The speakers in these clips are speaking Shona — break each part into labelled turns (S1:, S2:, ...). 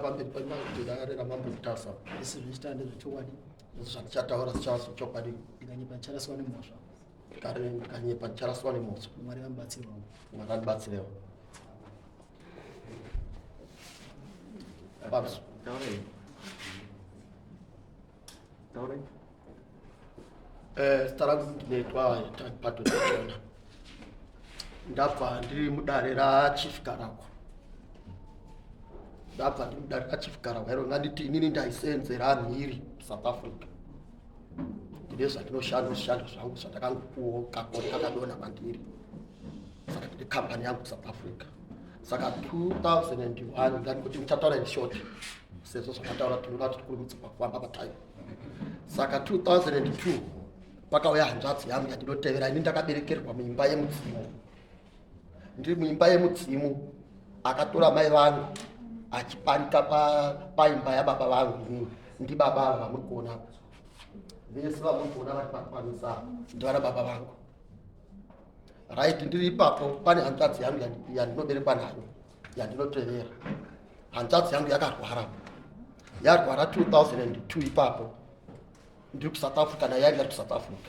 S1: Pamberi pedare raMambo Mutasa.
S2: Zvese zvindichitaura ndezvechokwadi.
S1: Zvese zvandichataura zvichava zvechokwadi.
S2: Ndikanyepa ndicharaswa nemhosva.
S1: Kare ndikanyepa ndicharaswa nemhosva.
S2: Mwari vamubatsirewo.
S1: Mwari andibatsirewo. Babs.
S3: Taurai. Taurai.
S1: Eh, zita rangu ndinoitwa Pato Chona. Ndabva ndiri mudare raChief Garagwa. Ndabva ndiri mudare raChief Garagwa iro nganditi inini ndaisenzera mhiri South Africa. Ndine zvandinoshanda zvishando zvangu zvandakangopuwawo kakore kakadona mandiri. Saka ndine company yangu South Africa. Saka 2001 ndandikuti ndichataura in short sezvo zvakataura tinoda kuti tikurumidze pakufamba patime. Saka 2002 pakauya hanzvadzi yangu yandinotevera ini ndakaberekerwa muimba yemudzimu ndiri muimba yemudzimu akatora mai vangu achiparika paimba yababa vangu inini ndibaba ava vamuri kuona vese vamuri kuona vari pakwanisa ndivana baba vangu right ndiri ipapo pane hanzvadzi yangu yandinoberekwa nayo yandinotevera hanzvadzi yangu yakarwara yarwara 2002 ipapo ndiri kusouth africa naye yanga iri kusouth africa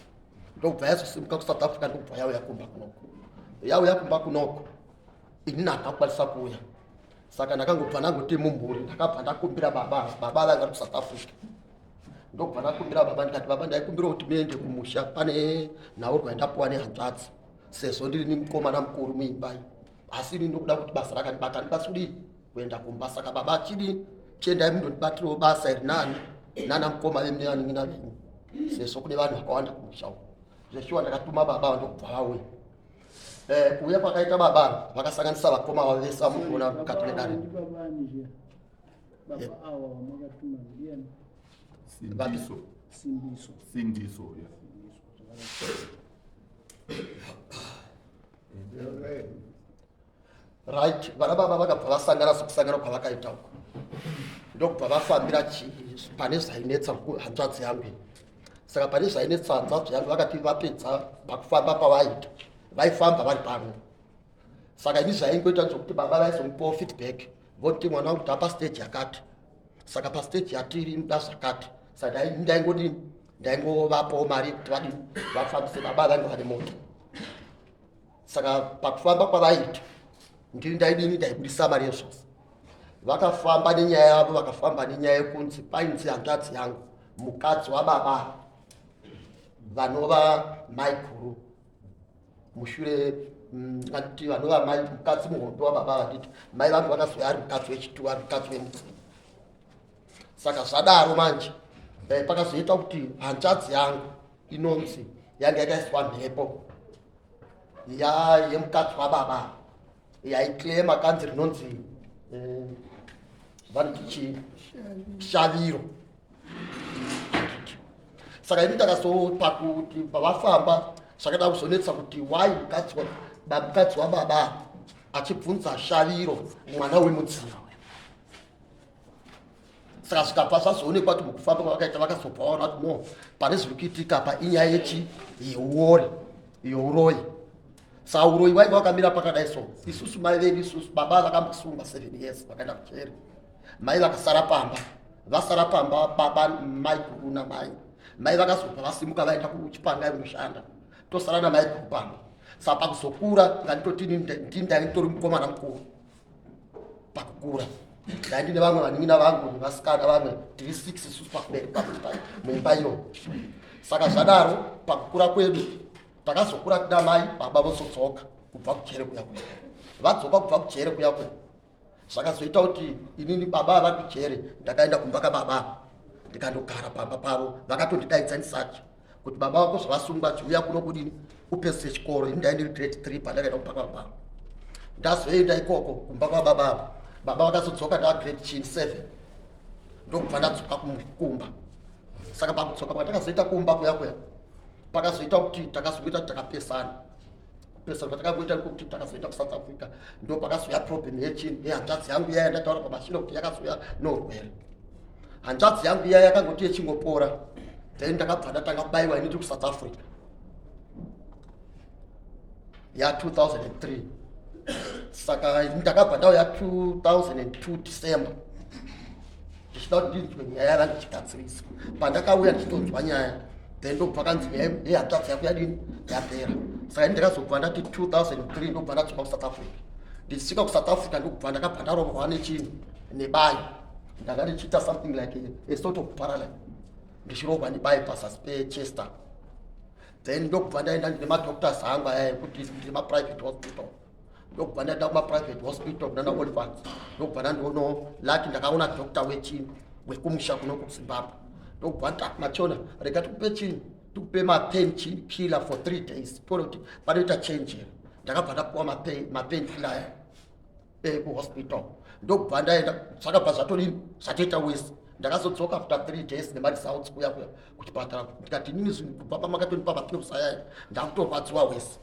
S1: ndokubva yazosimuka kusouth africa ndokubva yauya kumba kunoko yauya kumba kunoko ini handina kukwanisa kuuya saka ndakangobva ndangoti mumhuri ndakabva ndakumbira baba baba vanga vari kusouth africa ndokubva ndakumbira baba ndikati baba ndaikumbira kuti muende kumusha pane nhaurwa yandapuwa nehanzvadzi sezvo ndiri nimukomana mukuru muimba iyi asi ini ndokuda kuti basa rakandibata ndikwanisi kudii kuenda kumba saka baba achidi chiendai mundondibatirawo basa iri nani nana mukoma vemi nevanin'ina venyu sezvo kune vanhu vakawanda kumusha uko zveshuwa ndakatuma baba ndokubva vauya eh, kuuya kwakaita baba vakasanganisa vakoma vavo vese vamukuona mukati medare
S4: Sindiso.
S2: Sindiso.
S4: Sindiso, yeah.
S1: Right, vana baba vakabva vasangana sokusangana kwavakaita uko ndokubva vafambira pane zvainetsa hanzvadzi yangu iyi saka pane zvainetsa hanzvadzi yangu vakati vapedza pakufamba pavaita vaifamba vari pamwe saka ini zvaingoita zvokuti baba vaizomupawo feedback voti mwana wangu tapa stage yakati saka pastage yatiri inoda zvakati saka ndaingodini ndaingovapawo mari yekuti vadini vafambise baba vange vane mota saka pakufamba kwavaiita ndini ndaidini ndaibudisa mari yezvose vakafamba nenyaya yavo vakafamba nenyaya yekunzi painzi hanzvadzi yangu mukadzi wababa vanova maiguru mushure anditi vanova mai mukadzi muhombe wababa vanditi mai vangu vakazouya ari mukadzi wechitu ari mukadzi wemudzimu saka zvadaro manje eh, pakazoita kuti hanzvadzi yangu inonzi yanga yakaiswa mhepo ya yemukadzi wababa yaiclaima kanzi rinonzi eh, vanoti chii shaviro saka ini ndakazopa kuti pavafamba zvakada kuzonetsa kuti why mukadzi wababa achibvunza shaviro mwana wemudzimu saka zvikabva zvazoonekwa kuti mukufamba kwavakaita vakazobva vaona kuti no pane zviri kuitika apa inyaya yechi yeuori youroyi saka uroyi wainge wakamira pakadai so isusu mai vedu isusu baba vakambosungwa seven years vakaenda kujeri mai vakasara pamba vasara pamba baba mai guru namai mai vakazobva vasimuka vaenda kuchipanga kunoshanda tosara namai guru pamba saka pakuzokura nganditoti ndini ndainditori mukomana mukuru pakukura ndaindine vamwe vanin'ina vangu nevasikana vamwe tiri six isusu pakubereka muimba iyo saka zvadaro pakukura kwedu takazokura tina mai baba vozodzoka kubva kujere kuya kuya vadzoka kubva kujere kuya kuya zvakazoita kuti inini baba vari kujere ndakaenda kumba kababa ndikandogara pamba pavo vakatondidaidza ndisacho kuti baba vako zvavasungwa chiuya kuno kudini upedzise chikoro ini ndaindiri grade three pandakaenda kumba kwababa ndazoenda ikoko kumba kwababa ava baba vakazodzoka ndaa grade chin seven ndokubva ndadzoka kumba saka pakudzoka kwatakazoita kumba kuya kuya pakazoita kuti takazoita takapesana kupesana kwatakangoita kuti takazoenda kusouth africa ndo pakazouya problem yechini yehanzvadzi yangu iya yandataura pamashure kuti yakazouya nourwere hanzvadzi yangu iya yakangoti yechingopora then ndakabva ndatanga kubaiwa ini ndiri kusouth africa ya 2003 saka ndakabva ndauya 2002 december Ndichida kuti ndinzwe nyaya yava ndichigadzirisa. Pandakauya ndichitonzwa nyaya, then ndobva kanzi nyaya yehanzvadzi yako yadini, yapera. Saka ini ndakazobva ndati 2003 ndobva ndadzoka kuSouth Africa. Ndichisvika kuSouth Africa, ndokubva ndakabva ndarohwa nechini, nebayo. Ndanga ndichiita something like a sort of paralyze, ndichirohwa nebayo pazasi pechest. Then ndokubva ndaenda, ndine madoctors angu aya ekuti ndine maprivate hospital. Ndokubva ndaenda kumaprivate hospital kunana Olifants. Ndokubva ndandiono lucky, ndakaona doctor wechini, wekumusha kunoko kuZimbabwe. Ndokubva ndati, "Machona, rega tikupe chini, tikupe mapain killer for 3 days, tione kuti panoita change here." Ndakabva ndapuwa mapain killer aya kuhospital. Ndokubva ndaenda, zvakabva zvatodini, zvatoita wese. Ndakazodzoka after 3 days nemaresults kuya kuya kuchipatara. Ndikati, "Inini zvinhu kubva pamakatonipa mapills ayaya, ndakutorwadziwa wese."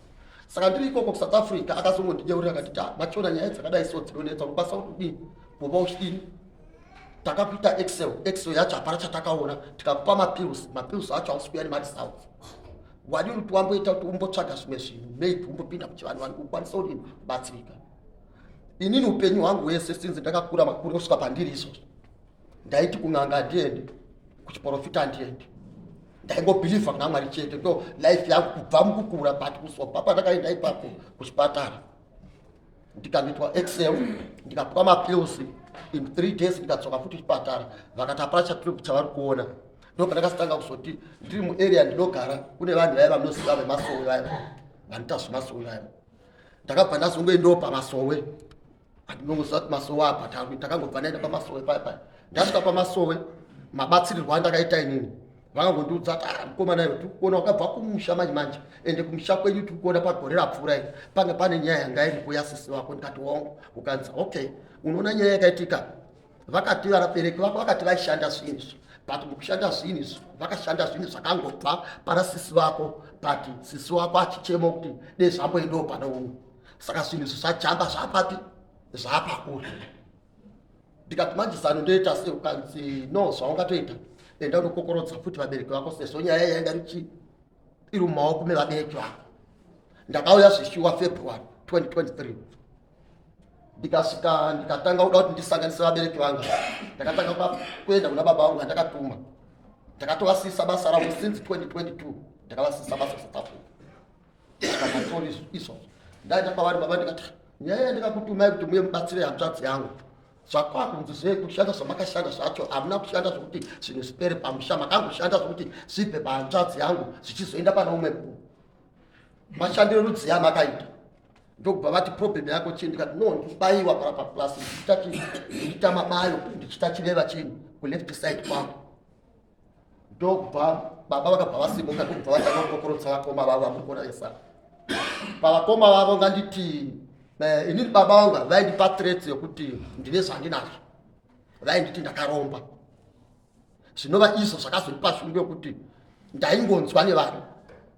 S1: Saka ndiri ikoko kuSouth Africa, akazongondideurira akati, "Ah, machona, nyaya dzakadai so dzinonetsa, unokwanisa kutodini kuva uchidini. Takakuita x-ray, x-ray yacho hapana chatakaona. Tikakupa mapills, mapills acho hausi kuya nemaresults. Wadini kuti wamboita kuti umbotsvaga zvimwe zvinhu, maybe umbopinda muchivanhu, vanhu ukwanisa kudini kubatsirika?" Inini upenyu hwangu hwese since ndakakura makure kusvika pandiri izvozvo, ndaiti kun'anga handiendi, kuchiprofita handiendi, ndaingobhilivha kuna Mwari chete. Ndo life yangu kubva mukukura. But kuzobva pandakaenda ipapo kuchipatara, ndikandoitwa x-ray, ndikapuwa mapills, in 3 days ndikadzoka futi kuchipatara, vakati hapana chatiri chavari kuona. Ndo pandakazotanga kuzoti ndiri muarea ndinogara, kune vanhu vaya vamunoziva vemasowe, vaya vanoita zvemasowe vaya. Ndakabva ndazongoendawo pamasowe. Andinongoziva kuti masowe abhatarwi. Ndakangobva ndaenda pamasowe paya paya. Ndasvika pamasowe, mabatsirirwo andakaita inini, vakangondiudza kuti, "Ah, mukomana iwe, tiri kuona wakabva kumusha manje manje, ende kumusha kwenyu tiri kuona pagore rapfuura iri panga pane nyaya yanga iripo yasisi vako." Ndikati, "Wongo." Ukanzi, "Okay, unoona nyaya yakaitika, vakati vabereki vako vakati vaishanda zvinhu izvi, but mukushanda zvinhu izvi vakashanda zvinhu zvakangobva pana sisi vako, but sisi wako achichema kuti dei zvamboendawo pane umwe. Saka zvinhu izvi zvajamba zvapapi, zvapakuri." Ndikati, "Manje zano ndoita sei?" Ukanzi, "No, zvaungatoita, enda unokokorodza futi vabereki vako, sezvo nyaya yainga richi iri mumaoko mevabereki vako." Ndakauya zvishuwa February 2023. Ndikasvika, ndikatanga kuda kuti ndisanganise vabereki vangu. Ndakatanga kuenda kuna baba vangu andakatuma. Ndakatovasisa basa ravo since 2022. Ndakavasisa basa South Africa ndikakatori izvozvo. Ndaenda kwavari baba, ndikati, "Nyaya yandikakutumai kuti muye mubatsire hanzvadzi yangu, zvakwakunzi zvekushanda zvamakashanda zvacho, hamuna kushanda zvokuti zvinhu zvipere pamusha. Makangoshanda zvokuti zvibve pahanzvadzi yangu zvichizoenda pane umwe munhu. Mashandiro rudzii amakaita?" Ndokubva vati, "Problem yako chii?" Ndikati, "No, ndikubayiwa parapa, plus ndichiita mabayo, ndichiita chiveva chini kuleft side kwangu." Ndokubva baba vakabva vasimuka, ndokubva vatanga kukokorodza vakoma vavo vamuri vesa. Pavakoma vavo, nganditi inini baba vangu vaindipa threats yokuti ndine zvandinazvo, vainditi ndakaromba, zvinova izvo zvakazondipa shungu yokuti ndaingonzwa nevanhu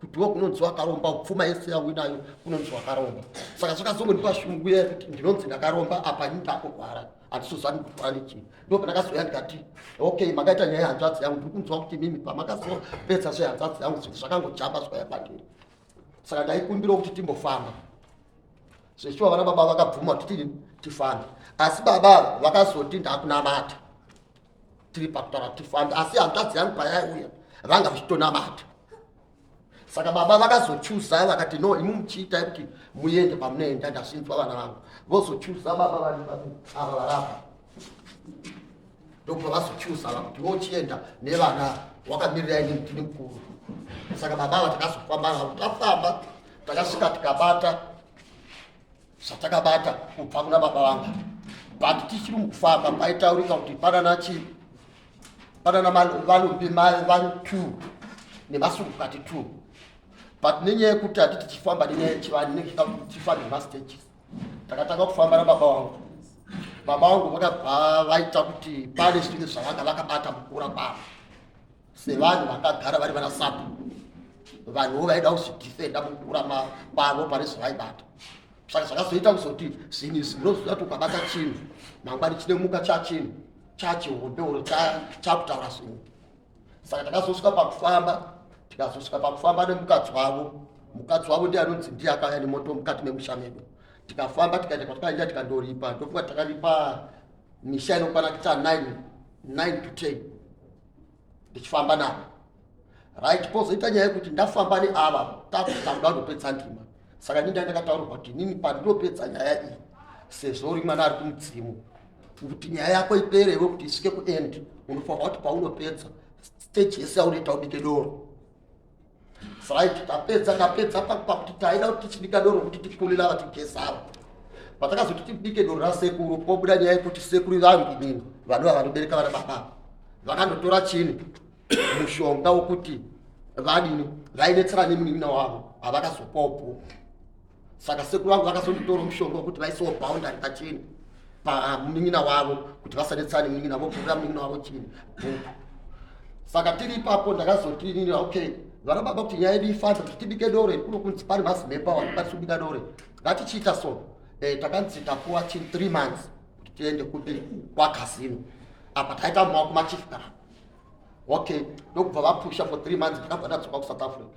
S1: kuti wo kunonzi wakaromba, pfuma yese yauinayo kunonzi wakaromba. Saka zvakazongondipa shungu yekuti ndinonzi ndakaromba, apa ini ndakurwara, handisozani kurwara nechii. Ndo pandakazoya ndikati, "Okay, makaita nyaya yehanzvadzi yangu, ndiri kunzwa kuti mimi pamakazopedza zvehanzvadzi yangu zvinhu zvakangojamba zvikauya kwandiri. Saka ndaikumbirawo kuti timbofamba." Zveshuwa vana baba vakabvuma kuti tidini, tifambe. Asi baba vakazoti ndakunamata tiri pakutaura tifambe, asi hanzvadzi yangu payaiuya vanga vachitonamata. Saka baba vakazochuza, vakati, "No, imi muchiitai kuti muende pamunoenda, ndazvinzwa vana vangu." Vozochuza baba vari ava varapa, ndokubva vazochuza vakuti vochienda nevana, wakamirira ini mutini mukuru. Saka baba ava takazofamba navo. Tafamba takasvika, tikabata zvatakabata kubva kuna baba vangu. But tichiri mukufamba, paitaurika kuti panana chii, panana valumbi van2 nemasungukati 2. But nenyaya yekuti hatiti tichifamba nenyaya yechivanhu, tichifamba nemastages, takatanga kufamba nababa vangu. Baba vangu vakabva vaita kuti pane zvinhu zvavanga vakabata mukura kwavo sevanhu vakagara vari vana sapu. Vanhuwo vaida kuzvidhifenda mukura kwavo pane zvavaibata. Saka zvakazoita kuzoti zvinhu izvi, munoziva kuti ukabata chinhu, mangwani chinemuka chachinhu chachihombe oro chakutaura zvinhu. Saka takazosvika pakufamba, tikazosvika pakufamba nemukadzi wavo. Mukadzi wavo ndiye anonzi ndiye akauya nemoto mukati memusha medu. Tikafamba, tikaenda kwatikaenda, tikandoripa. Ndofunga takaripa misha inokwana kuita 9. 9 to 10 ndichifamba navo. Right, pozoita nyaya yekuti ndafamba neava, takuda kundopedza ndima. Saka ini ndandakataurirwa kuti inini pandinopedza nyaya iyi, sezvo uri mwana ari kumudzimu, kuti nyaya yako ipere iwe, kuti isvike kuend, unofanirwa kuti paunopedza stage yese yaunoita ubike doro. Right, tapedza, tapedza pakuti taida kuti tichibika doro kuti tikulira vatigezava. Patakazoti tibike doro rasekuru, pobuda nyaya yekuti sekuru vangu inini, vanova vanobereka vana baba, vakandotora chini, mushonga wokuti vadini, vainetsera nemunin'ina wavo, havakazopawo bhuku. Saka sekuru vangu vakazonditora mushonga wekuti vaisewo boundary pachini, pamunin'ina wavo, kuti vasanetsana nemunin'ina, vobvurira munin'ina wavo chini, bhuku. Saka tiri ipapo ndakazoti inini, okay vana baba, kuti nyaya yedu ifambe, kuti tibike doro iri, kuno kunzi pane mazimepa vanokwanisa kubika doro, ngatichiita so. Takanzi tapuwa chini, 3 months kuti tiende kupi, kwakazino. Apa taita mumaoko machief kana. Okay, ndokubva vapusha for 3 months. Ndakabva ndadzoka kuSouth Africa.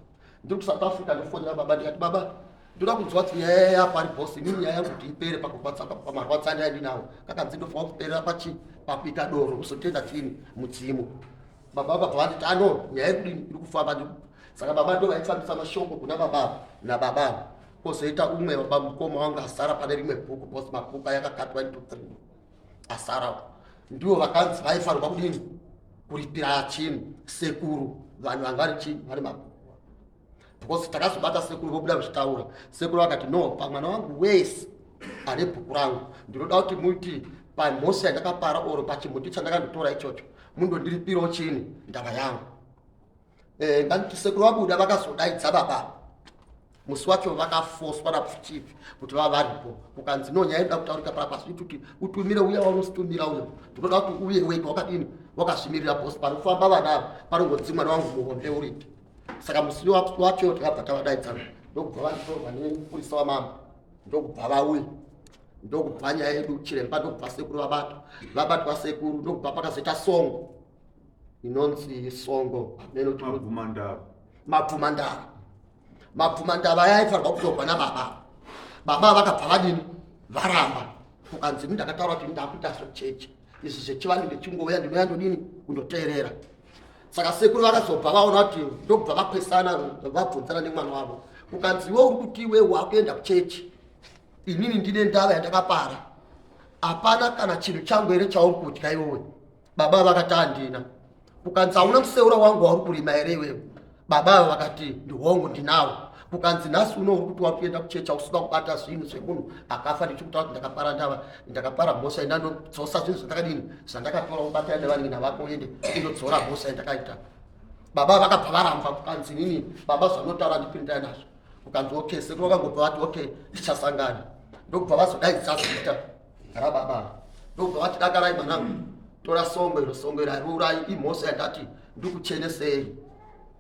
S1: Ndiri kuSouth Africa, ndofonera baba, ndikati, "Baba, ndoda kunzwa kuti nyaya yapa ari boss, inini nyaya yangu kuti ipere pakurwadza, pamarwadza andinawo." Kakanzi ndofanira kuperera pachi, pakuita doro, kuzotenda chini, mudzimu. Baba vakabva vanditi, "Ano nyaya yekudini iri kufamba." Saka baba ndo vaifambisa mashoko kuna baba nababa. Kwozoita umwe baba, mukoma wangu asara pane rimwe bhuku, because mabhuku ayakakatwa into three. Asara ndivo vakanzi vaifanirwa kudini, kuripira chini, sekuru, vanhu vanga vari chini, vari mabhuku, because takazobata sekuru vobuda vachitaura. Sekuru vakati, "No, pamwana wangu wese ane bhuku rangu, ndinoda kuti muti pamhosva yandakapara oro pachimuti chandakandotora ichocho, mundondiripirawo chini, ndava yangu." Nganditi sekuru vabuda, vakazodaidza baba musi wacho, vakafoswa nachief kuti vava varipo. Kukanzi, "No, nyaya inoda kutaurika parapa, zviti kuti utumire uya waunositumira uyo, ndinoda kuti uye wega wakadini, wakazvimirira, boss panofamba vana ava panongodzi mwana wangu muhombe uripi." Saka musi wacho takabva tavadaidza, ndokubva vanditorwa nemupurisa wamama, ndokubva vauya, ndokubva nyaya yedu chiremba, ndokubva sekuru vabatwa. Vabatwa sekuru, ndokubva pakazoita songo inonzi songo
S4: hameno. Mabvumandava.
S1: Mabvumandava. Mabvumandava aya aifanirwa kutorwa nababa. Baba vakabva vadini, varamba. Kukanzi, "Ini ndakataura kuti ndakuita zvechechi izvi zvechivanhu, ndechingouya, ndinouya ndodini, kundoteerera." Saka sekuru vakazobva vaona kuti, ndokubva vakwesana, vabvunzana nemwana wavo. Kukanzi, "Iwe uri kuti iwe wakuenda kuchechi, inini ndine ndava yandakapara, hapana kana chinhu changu here chauri kudya iwewe?" Baba vakati, "Handina." Kukanzi, "Hauna museura wangu wauri kurima here iwewe?" Baba ava vakati, "Ndihongu, ndinawo." Kukanzi, "Nhasi uno uri kuti wakuenda kuchechi, usina kubata zvinhu zvemunhu akafa. Ndichikutaura kuti ndakapara ndava, ndakapara mhosva, indandodzosa zvinhu zvandakadini, zvandakatora, ubatira nevanina vako, uende indodzora mhosva yandakaita." Baba vakabva varamba. Kukanzi, "Nini baba zvanotaura ndipindira nazvo." Kukanzi, "Okay." Sekuru vakangobva vati, "Okay, tichasangana." Ndokubva vazodaidza zita rababa, ndokubva vati, "Dakarai mwanangu, tora songo iro. Songo iro hariurayi, imhosva yandati ndikuchenesei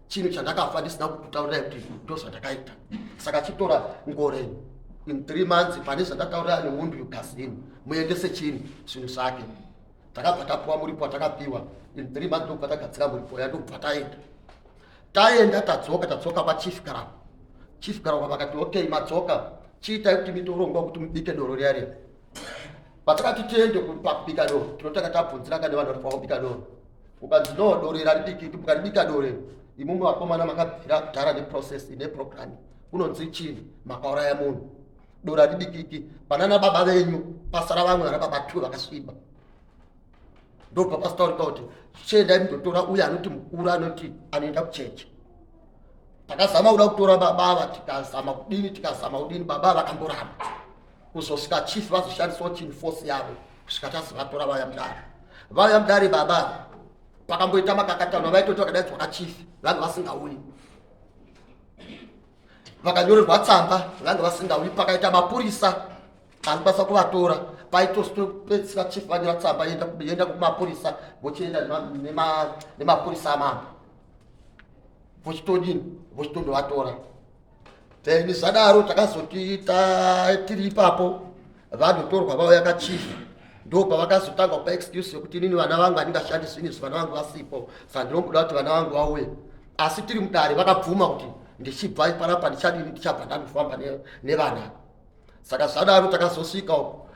S1: chinhu chandakafa ndisina kukutaurirai kuti ndo zvandakaita. Saka chitora ngore, in 3 months pane zvandataurira nemunhu yugazini, muendese chini, zvinhu zvake." Takabva tapiwa muripo watakapiwa in 3 months, ndokubva tagadzira muripo ya, ndokubva taenda. Taenda, tadzoka, tadzoka kwachief Garamba. Chief Garamba vakati, "Okay, madzoka, chiitai kuti mitorongwa kuti mubike doro riya riya." Patakati tiende pakubika doro, tinotanga tabvunzira kane vanhu vari pakubika doro. Kukanzi, "No, doro iri haribikiki. Mukaribika doro iri, imumwe vakomana makabvira kudhara neprocess neprogram, kunonzi chini, makauraya munhu. Doro haribikiki. Panana baba venyu pasara vamwe vana baba two vakasviba." Ndobva pasitaurika kuti chiendai mundotora uyo anoti mukuru, anoti anoenda kuchechi. Takazama kuda kutora baba ava, tikazama kudini, tikazama kudini, baba vakamboramba, kuzosvika chief vazoshandisawo chini, force yavo, kusvika tazovatora vauya mudare. Vauya mudare baba, pakamboita makakatano. Vaitoti vakadaidzwa kachief vanga vasingauyi, vakanyorerwa tsamba vanga vasingauyi. Pakaita mapurisa anokwanisa kuvatora, paitosopedzisira chief vanyora tsamba yenda kumapurisa, vochienda nemapurisa amambo, vochitodini, vochitondovatora. Then zvadaro takazoti tiri ipapo, vandotorwa vauya kachief. Ndo pavakazotanga kupa excuse yekuti, "Inini vana vangu handingashandi zvinhu izvi vana vangu vasipo, saka ndinomboda kuti vana vangu vauye." Asi tiri mudare vakabvuma kuti, "Ndichibva panapa ndichadini, ndichabva ndandofamba nevana." Saka zvadaro takazosvika uko,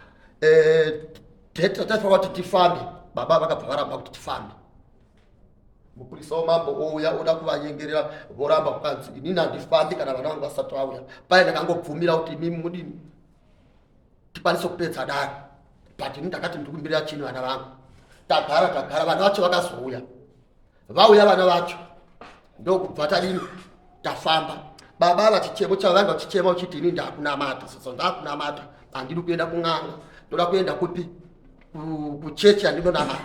S1: date rataifanira kuti tifambe, Baba vakabva varamba kuti tifambe. Mupurisa wamambo ouya oda kuvanyengerera, voramba, kukanzi inini handifambi kana vana vangu vasati vauya. Paye ndakangobvumira kuti imimi mudini tikwanise kupedza dare, but ini ndakati ndiri kumirira chini vana vangu. Tagara tagara, vana vacho vakazouya. Vauya vana vacho, ndokubva tadini, tafamba. Baba vachichemo chavo vange vachichema uchiti ini ndakunamata sasa, ndakunamata, handidi kuenda kun'anga, ndoda kuenda kupi? Kuchechi yandinonamata.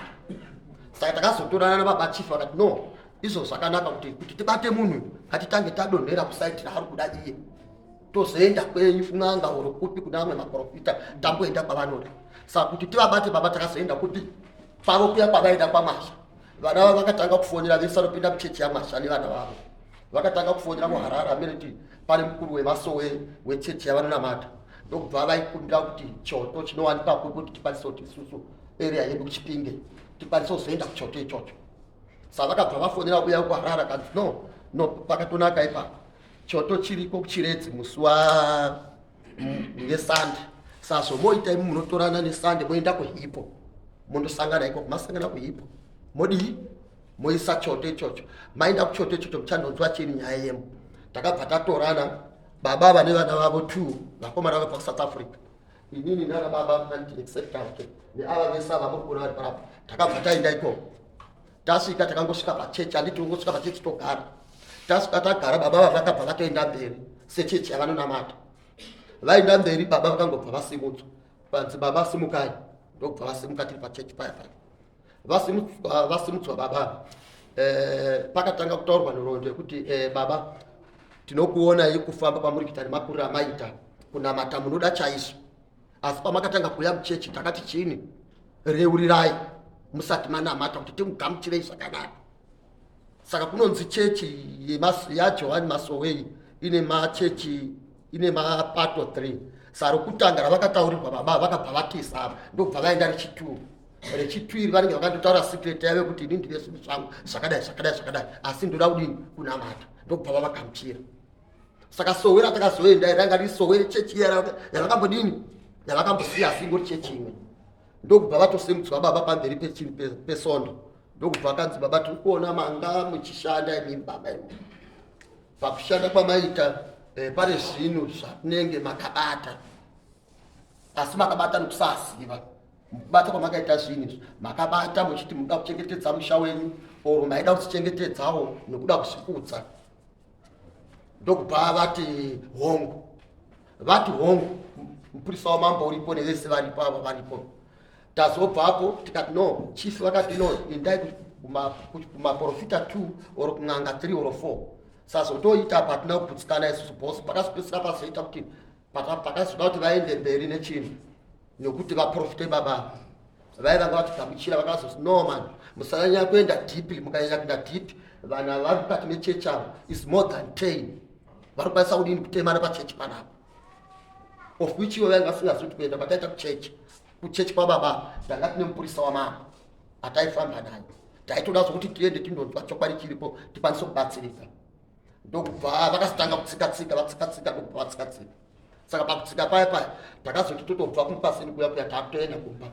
S1: Saka takazotorana nababa chief, vakati no, izvo zvakanaka kuti tibate munhu, ngatitange tadonhera kuside raari kuda iye, tozoenda kwenyu kun'anga oro kupi kuna amwe maprofita, tamboenda kwavanoda. Saka kuti tivabate baba, takazoenda kupi? Pavo kuya kwavaida kwaMasha. Vana vavo vakatanga kufonera vese vanopinda muchechi yaMasha nevana vavo. Vakatanga kufonera muHarare ameneti pane mukuru wemasowe wechechi yavanonamata, ndokubva vaikumbira kuti choto chinowanikwa kupi kuti tikwanise kuti isusu area yedu kuChipinge tikwanise kuzoenda kuchoto ichocho. Saka vakabva vafonera kuya kuHarare, kanzi no, pakatonaka ipapo, choto chiriko kuChiredzi musi wa ngeSande. Sazvo moita imi munotorana neSande, moenda kuHippo, mondosangana ikoko. Masangana kuHippo, modii? Moisa choto ichocho. Maenda kuchoto ichocho, muchandonzwa chini nyaya yemo. Takabva tatorana baba vane vana vavo two, vakomana vakabva kuSouth Africa, inini nana baba except ake neava vese ava muri kuona vari parapa. Takabva taenda ikoko. Tasvika, takangosvika pachechi, handiti ungosvika pachechi togara. Tasvika tagara, baba vava vakabva vatoenda mberi sechechi yavanonamata. Vaenda mberi, baba vakangobva vasimudzwa, vanzi, "Baba, simukai." Ndokubva vasimuka tiri pachechi paya paya. Vasimudzwa baba, pakatanga kutaurwa nhoroondo yekuti baba, tinokuonai kufamba kwamuri kuita nemakuriro amaita, kunamata munoda chaizvo, asi pamakatanga kuuya muchechi takati chini, reurirai musati manamata kuti timugamuchirei zvakanaka. Saka kunonzi chechi yaJohani Masowei ine machechi, ine mapato 3. Saka rokutanga ravakataurirwa, baba vakabva vatisa apa, ndokubva vaenda rechi2. Rechi2 iri vanenge vakandotaura secret yavo kuti ini ndine zvinhu zvangu zvakadai, zvakadai, zvakadai, asi ndoda kudini? Kunamata. Ndokubva vavagamuchira. Saka sowe ratakazoenda ranga riri sowe rechechi iya yavakambodini, yavakambosiya, asi ingori chechi imwe. Ndokubva vatosimudzwa baba pamberi pechini, pesondo. Ndokubva kanzi, "Baba, tiri kuona manga muchishanda imimi baba imi. Pakushanda kwamaita pane zvinhu zvatinenge makabata, asi makabata nokusaziva. Mukubata kwamakaita zvinhu izvi, makabata muchiti munoda kuchengetedza musha wenyu, oro maida kuchichengetedzawo nokuda kuzvikudza?" Ndokubva vati hongu. Vati hongu, mupurisa wamambo uripo nevese varipo ava varipo. Tazobvapo tikati no, chief vakati no, endai kumaprofita 2 or kun'anga 3 or 4. Sazotoita patina kugutsikana isusu boss. Pakazopedzisira pazoita kuti pakazoda kuti vaende mberi nechinhu nekuti vaprofite, baba vai vanga vatigamuchira vakazoti no man, musanyanya kuenda deeply. Mukanyanya kuenda deep, vanhu ava vari mukati mechechi avo is more than 10, vari kukwanisa kudini? Kutemana pachechi panapa. Of which ivo vainge vasingazivi kuti kuenda kwataita kuchechi kwababa, ndanga tine mupurisa wamambo ataifamba naye. Taitoda zvokuti tiende tindonzwa chokwadi chiripo, tikwanise kubatsirika. Ndokubva vakazotanga kutsika tsika, vatsika tsika, ndokubva vatsika tsika. Saka pakutsika paya paya takazoti totobva kumupasini kuya kuya, takutoenda kumba.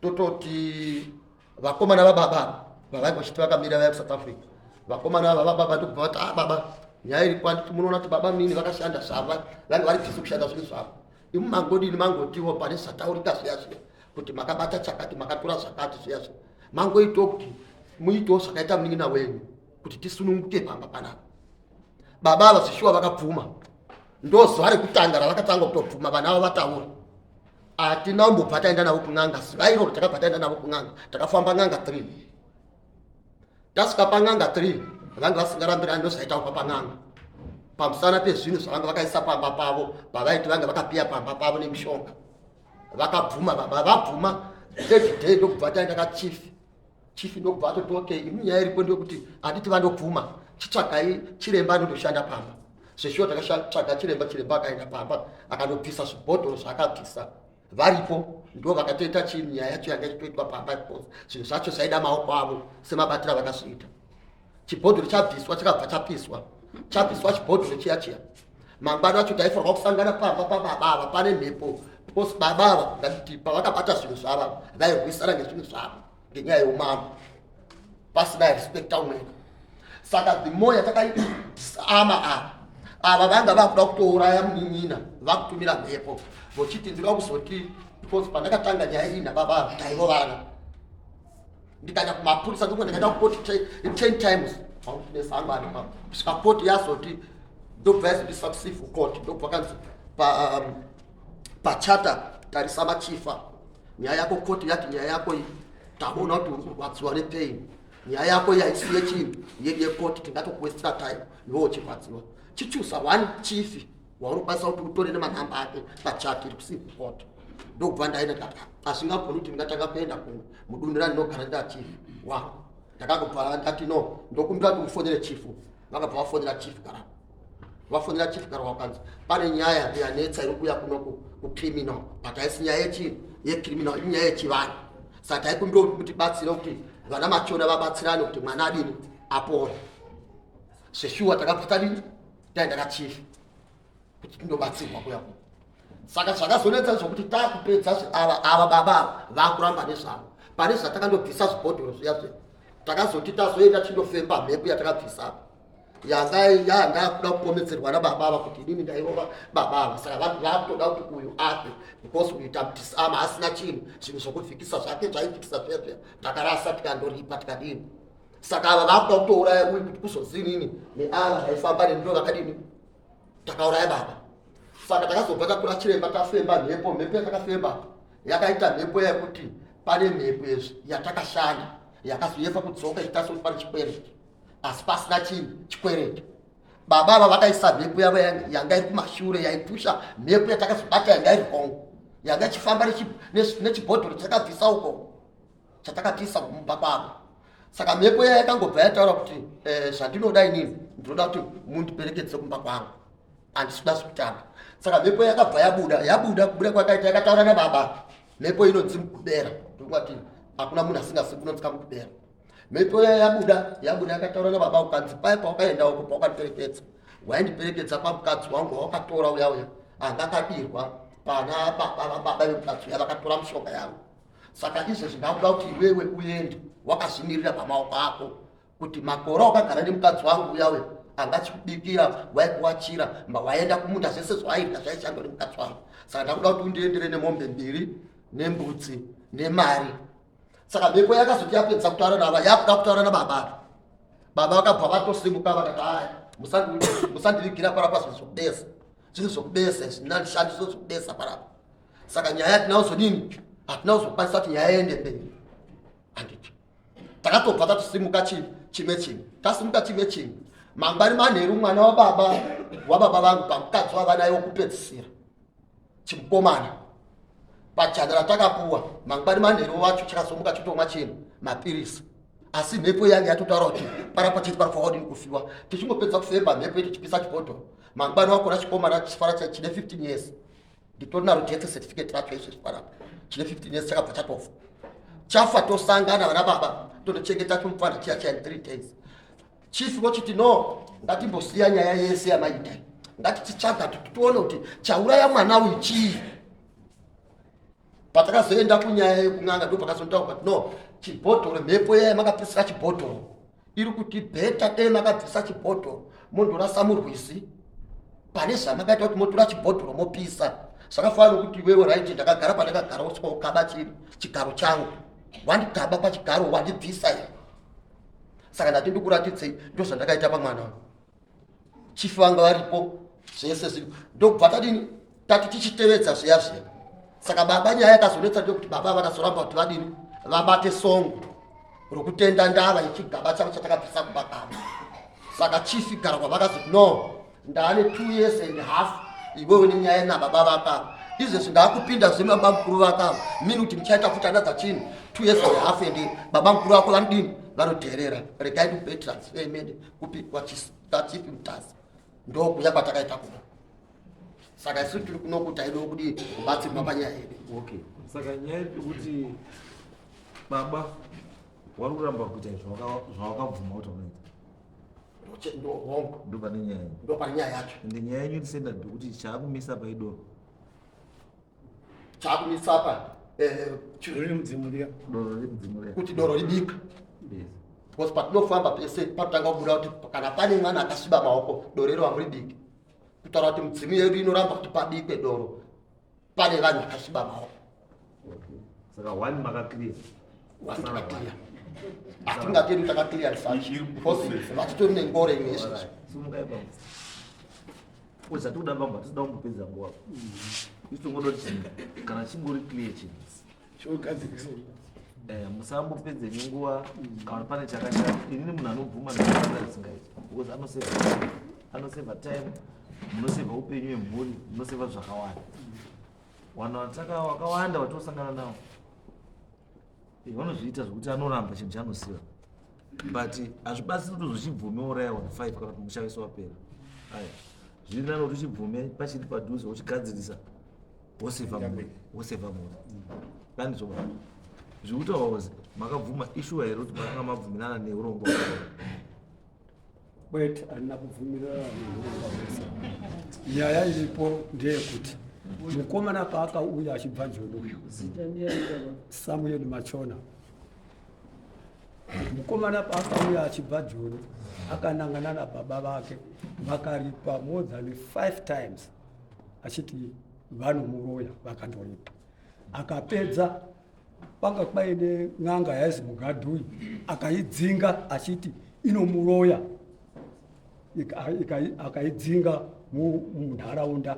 S1: Tototi vakomana vababa vavainge vachiti vakamira vaya kuSouth Africa, vakomana ava vababa ndokubva vati, "Ah baba, nyaya iri kwanditi munoona kuti baba mini vakashanda zvavo, vange vari busy kushanda zvinhu zvavo. Imi mangodini? Mangotiwo pane zvataurika zviya zviya kuti makabata chakati, makatora zvakati zviya zviya. Mangoitawo kuti muitewo zvakaita munin'ina wenyu kuti tisununguke pamba panapa." Baba ava zvishuwa vakabvuma. Ndo zuva rekutanga ravakatanga kutobvuma vana ava vataura. Hatina kumbobva taenda navo kun'anga zuva iroro. Takabva taenda navo kun'anga, takafamba n'anga 3. Tasvika pan'anga 3, vanga vasingarambirani ndozvaitaurwa pan'anga pamusana pezvinhu zvavanga vakaisa pamba pavo, pavaiti vanga vakapiya pamba pavo nemishonga. Vakabvuma baba, vabvuma third day ndokubva taenda kachief. Chief ndokubva atoti, "Okay, imi nyaya iripo ndeyekuti handiti vandobvuma, chitsvagai chiremba anondoshanda pamba." Zveshuwa takatsvaga chiremba. Chiremba akaenda pamba akandobvisa zvibhodhoro zvaakabvisa. Varipo ndo vakatoita chii, nyaya yacho yanga ichitoitwa pamba because zvinhu zvacho zvaida maoko avo semabatiro avakazviita. Chibhodhoro chabviswa, chakabva chapiswa. Chapiswa chibhodhoro chiya chiya, mangwana acho taifanirwa kusangana pamba pababa ava. Pane mhepo because baba ava ngatiti pavakabata zvinhu zvava vairwisana ngezvinhu zvavo. ngenyaya yeumambo pasina respecta umweni. Saka the more yatakaisama ava, ava vanga vakuda kutouraya munin'ina, vakutumira mhepo vochiti ndinoda kuzoti, because pandakatanga nyaya iyi nababa taivo vana, ndikaenda kumapurisa, ndiko ndikaenda kukoti 10 times nesangano kusvika koti yazoti, ndobva yazondisa kucivil court, ndobva kanzi pachata tarisa machifa nyaya yako. Koti yati nyaya yako iyi taona kuti uri kurwadziwa nepain, nyaya yako iyi haisi yechii yekoti, tingatokuwestira time iwe uchirwadziwa. Chichusa one chief waunokwanisa kuti utore nemanhamba ake pachati iri kucivil court. Ndobva ndaenda, ndikati hazvingagoni kuti ndingatanga kuenda kumwe mudunhu randinogara nda chief wangu. Ndakangobva ndati no, ndokumbira kuti mufonere chief. Vakabva vafonera chief Garaba. Vafonera chief Garaba, vakanzi pane nyaya yanetsa iri kuuya kuno kucriminal, but haisi nyaya yechi yecriminal, inyaya yechivanhu. Saka taikumbira kuti mutibatsire kuti vana machona vabatsirane kuti mwana adini, apore. Zveshuwa takabva tadini, taenda kachief kuti tindobatsirwa kuya kuno. Saka zvakazonetsa zvokuti takupedza ava baba ava vakuramba nezvavo pane zvatakandobvisa zvibhodhoro zviya zviya. Takazoti tazoenda tindofemba mhepo yatakabvisa apa, yanga yandakuda kupomedzerwa nababa ava kuti inini ndairova baba ava. Saka vanhu vakutoda kuti uyu afe because uyu tamudisama asina chinhu, zvinhu zvokuvhikisa zvake zvaivhikisa zviya zviya takarasa, tikandoripa, tikadini. Saka ava vakuda kutouraya uyu kuti kuzozinini neava vaifamba nendo vakadini, takauraya baba. Saka takazobva tatora chiremba, tafemba mhepo. Mhepo yatakafemba yakaita mhepo yekuti pane mhepo yezvi yatakashanda yakazoyefa kudzoka ichitarisa kuti pane chikwereti, asi pasina chinhu chikwereti. Baba ava vakaisa mhepo yavo yanga iri kumashure yaipusha mhepo yatakazobata yanga iri wrong, yanga ichifamba nechibhodhoro chatakabvisa uko, chatakabvisa mumba kwavo. Saka mhepo iya yakangobva yataura kuti zvandinoda inini, ndinoda kuti mundiperekedze kumba kwangu, handisi kuda zvekutamba. Saka mhepo yakabva yabuda. Yabuda, kubuda kwakaita yakataura nababa. Mhepo inonzi mukubera, ndokati hakuna munhu asingazivi kunonzi kamukubera. Mhepo iya yabuda, yabuda yakataura nababa, ukanzi pai pawakaenda uko, pawakandiperekedza, waindiperekedza pamukadzi wangu wawakatora uya uya anga akadirwa pana baba. Baba vemukadzi uya vakatora mishonga yangu. Saka izvezvi ndakuda kuti iwewe uende wakazvimirira pamaoko ako, kuti makore wakagara nemukadzi wangu uya uya angachikubikira, waikuwachira, waenda kumunda, zvese zvawaita zvaishandwa nemukadzi wangu. Saka ndakuda kuti undiendere nemombe mbiri nembudzi nemari. Saka mhepo yakazoti yapedza kutaura nava, yakuda kutaura nababa, baba vakabva vatosimuka vakati, aya, musandivigira parapa zvinhu zvokubesa, zvinhu zvokubesa izvi, ndinandishandiso zvokubesa parapa. Saka nyaya hatina kuzodini, hatina kuzokwanisa kuti nyaya iende mberi, handiti? Takatobva tatosimuka chimwe chimwe, tasimuka chimwe chimwe. Mangwani manheru mwana wababa vangu pamukadzi wavanaye wokupedzisira, chimukomana, pajana ratakapuwa, mangwani manheru wacho chakazomuka chitomwa chinhu mapirisi, asi mhepo yange yatotaura kuti parapa chiti pari kufa, kufiwa. Tichingopedza kufemba mhepo tichipisa chibhodhoro, mangwani wakona chikomana chifara chine 15 years, nditori naro death certificate racho izvezvi parapa, chine 15 years, chakabva chatofa. Chafa, tosangana vana baba totochengeta chimufana chiya chiya 3 days. Chief vochiti no, ngatimbosiya nyaya yese yamaita, ngatichitsvaga kuti tione kuti chauraya mwana uyu chii. Patakazoenda kunyaya yekun'anga, ndo pakazotaura kuti no, chibhodhoro, mhepo yaya makapisira chibhodhoro iri kuti better dei makabvisa chibhodhoro mondorasa murwizi pane zvamakaita kuti motora chibhodhoro mopisa. Zvakafanana nokuti iwewe, right, ndakagara pandakagara, usika ukaba chiri chigaro changu, wandigaba pachigaro, wandibvisa iwe. Saka ndati ndikuratidzei ndo zvandakaita pamwana wangu. Chief vanga varipo, zvese zviri, ndokubva tadini, tati tichitevedza zviya zviya. Saka baba, nyaya yakazonetsa ndekuti baba vakazoramba kuti vadini, vabate songo rokutenda ndava yechigaba chavo chatakabvisa kumba kwavo. Saka chief Garwa vakazoti no, ndaane 2 years and half iwewe nenyaya nababa vaka, izvezvi ndaakupinda zvemababa mukuru vaka mini kuti muchaita futi another chinhu 2 years and half, and baba mukuru vako vanodini, vanodherera. Regai ndikupe transfer imene kupi, kwachief Mutasa. Ndokuya kwatakaita kuno. Saka isu tiri kuno kuti aidiwo kudii, kubatsirwa panyaya yedu.
S3: Okay, saka nyaya yekuti baba wari kuramba kuita zvawakabvuma kuti wakaita.
S1: Ndo wrong.
S3: Ndo pane nyaya.
S1: Ndo pane nyaya yacho.
S3: Ende nyaya yenyu tisenda kuti chaakumisa paidoro.
S1: Chaakumisa pa eh, kuti doro ribikwe because patinofamba pese patotanga kubuda kuti kana pane mwana akasviba maoko doro iro hamuribiki kutaura kuti mudzimu yedu inoramba kuti pabikwe doro pane vanhu vakasviba maoko.
S3: Saka one makaclear.
S1: One takaclear. Hatingati yedu takaclear such because vatitori nengore imwe izvezvi.
S3: Simukai baba. Uzati kuda bamba tisida kumbopedza nguva. Isu tongoda kuti kana chingori clear chinhu.
S2: Chogadzirisa.
S3: Eh, musambopedze nguva kana pane chakashata. Inini munhu anobvuma ndinoda zvisingaiti because anoseva anoseva time, munoseva upenyu hwemhuri, munoseva zvakawanda. Vanhu vataka vakawanda vatosangana navo eh, vanozviita zvokuti anoramba chinhu chaanosiva, but hazvibatsiri kuti zvichibvume uraya vanhu 5 kana kuti musha wese wapera. Aya zviri nani kuti uchibvume pachiri padhuze, uchigadzirisa, wosevha mhuri, wosevha mhuri. Pandizvo zviri kutaura makabvuma ishuwa here kuti makanga mabvumirana neurongwa?
S5: Kwete, handina kubvumirana neurongwa hwese. Nyaya iripo ndeyekuti mukomana paakauya achibva Joni uyu, Samuel Machona, mukomana paakauya achibva Joni akanangana nababa vake, vakaripa more than five times achiti vanomuroya. Vakandoripa, akapedza. Panga paine n'anga yaizi Mugadhui, akaidzinga achiti inomuroya. Akaidzinga munharaunda.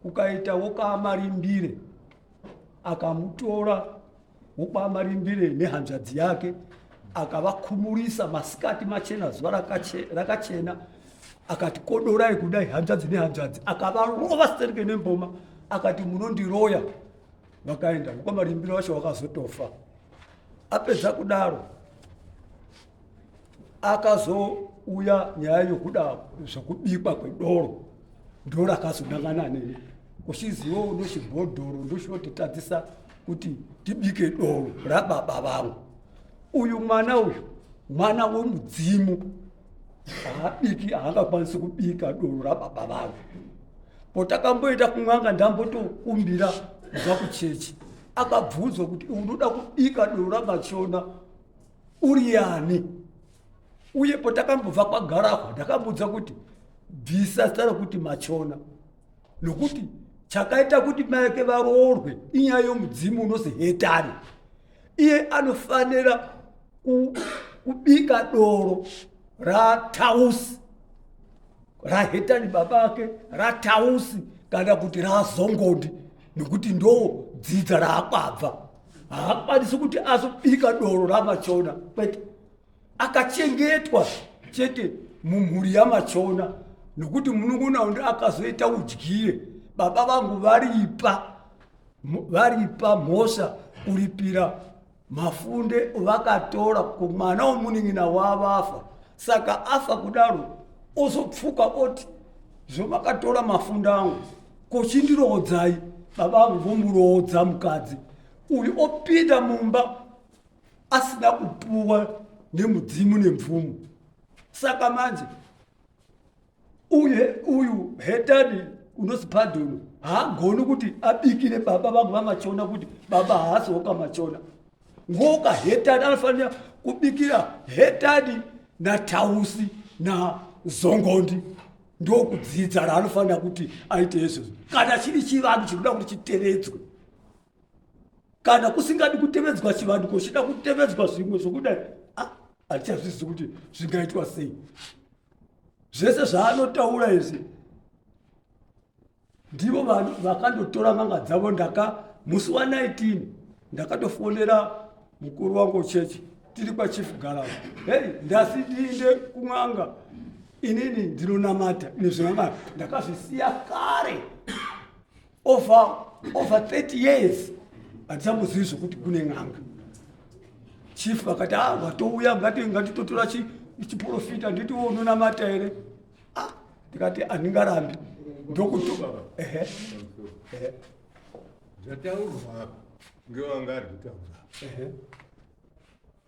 S5: Kukaita wokaMarimbire, akamutora wokwaMarimbire nehanzvadzi yake, akavakumurisa masikati machena, zuva rakachena, akati kodorai kudai hanzvadzi nehanzvadzi, akavarova stereke nemboma, akati munondiroya. Vakaenda wokwaMarimbire vacho vakazotofa. Apedza kudaro akazouya nyaya yokuda zvokubikwa kwedoro, ndo rakazonangana neni kuchizivo unochibhodhoro ndochotitadzisa kuti tibike doro rababa vangu. Uyu mwana uyu mwana wemudzimu, haabiki, haangakwanisi kubika doro rababa vangu. Potakamboita kun'anga, ndambotokumbira kubva kuchechi, akabvunzwa kuti unoda kubika doro raMachona uri yani? Uye potakambobva kwaGarahwa, ndakambudza kuti bvisa zita rekuti Machona, nokuti chakaita kuti mai varoorwe inyaya yomudzimu unozi Hetani. Iye anofanira kubika doro raTausi, raHetani baba ake, raTausi kana kuti raZongondi, nekuti ndo dzidza raakwabva. Haakwanisi kuti azobika doro raMachona, kwete. Akachengetwa chete mumhuri yaMachona nokuti munun'una undi akazoita udyire. Baba vangu varipa varipa mhosva kuripira mafunde vakatora kumwana womunin'ina wavafa. Saka afa kudaro ozopfuka oti zvomakatora mafunde angu, kochindiroodzai. Baba vangu vomuroodza mukadzi uyu, opinda mumba asina kupuwa nemudzimu nemvumo. Saka manje uye uyu Hetani unozi Pardon haagoni kuti abikire baba vangu vaMachona, kuti baba haasi wokaMachona. Ngoka Hetani anofanira kubikira Hetani naTausi naZongondi, ndokudzidza raanofanira kuti aite izvozvo. Kana chiri chivanhu chinoda kuti chitevedzwe, kana kusingadi kutevedzwa chivanhu, kochida kutevedzwa zvimwe zvokudai, ah, handichazvizivi kuti zvingaitwa sei. Zvese zvaanotaura izvi, ndivo vanhu vakandotora n'anga dzavo. Ndaka musi wa19 ndakatofonera mukuru wangu chechi tiri kwaChief Garava, hei, ndasi ndiinde kun'anga, inini ndinonamata ine zven'anga ndakazvisiya kare, over 30 years handichambozivi zvokuti kune n'anga. Chief vakati, ah, watouya, ngatitotora chiprofita. Nditi wo unonamata here? Ah, ndikati handingarambi, ndokuti ehe ehe.
S4: Zvataurwa ngewanga ari kutaura,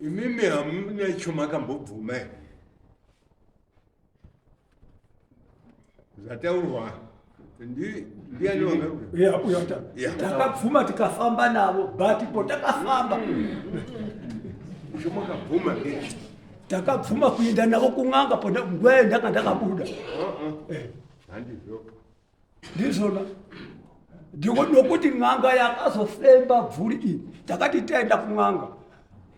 S4: imimi hamuna chomakambobvuma here zvataurwa? Ndiani wanga?
S5: Yeah, uya ta-
S4: Yeah.
S5: Takabvuma tikafamba navo but po takafamba
S4: Chomakabvuma ngechi.
S5: takabvuma kuenda navo kun'anga pona nguva yandanga ndakabuda.
S4: Handizvo.
S5: Ndizvona ndiko nokuti n'anga yakazofemba bvuri iyi takati taenda kun'anga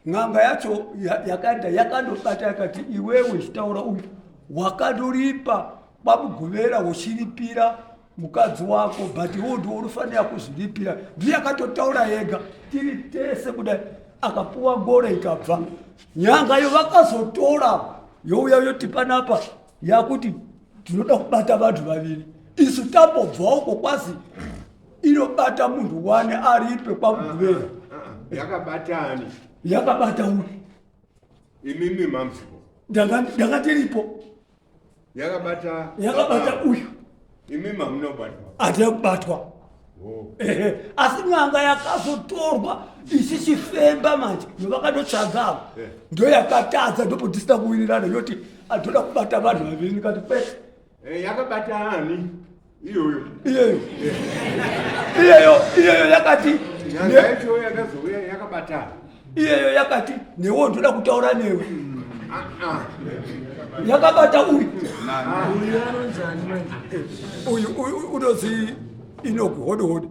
S5: n'anga yacho yakaenda yakandobata yakati iwewe chitaura uyu wakandoripa kwaMugovera uchiripira mukadzi wako but iwo ndiwo unofanira kuzviripira. Ndiye akatotaura yega tiri tese kudai akapuwa ngoro ikabva nyanga yo vakazotora youya yoti panapa yakuti tinoda kubata vanhu vaviri isu tambobva uko kwazi inobata munhu wane aripe kwaMugovera.
S4: Yakabatani?
S5: Yakabata uyu.
S4: Imimi mamsiko.
S5: Ndanga tiripo.
S4: Yakabata.
S5: Yakabata uyu.
S4: Imimi hamunobatwa.
S5: Hatina kubatwa.
S4: Oh.
S5: Ehe, asi n'anga yakazotorwa ichichifemba manje yovakanotsvaga avo ndo yakatadza ndopo tisina kuwirirana yoti atoda kubata vanhu vaviri ndikati kwete.
S4: Yakabata ani iyoyo?
S5: Iyeyo iyeyo iyeyo yakati
S4: Nyanga yacho yakazouya yakabata.
S5: Iyeyo yakati newo ndoda kutaura newe. Yakabata uyu.
S3: Uyu anonzani manje?
S5: Uyu uyu unozi Inoku Hode Hode.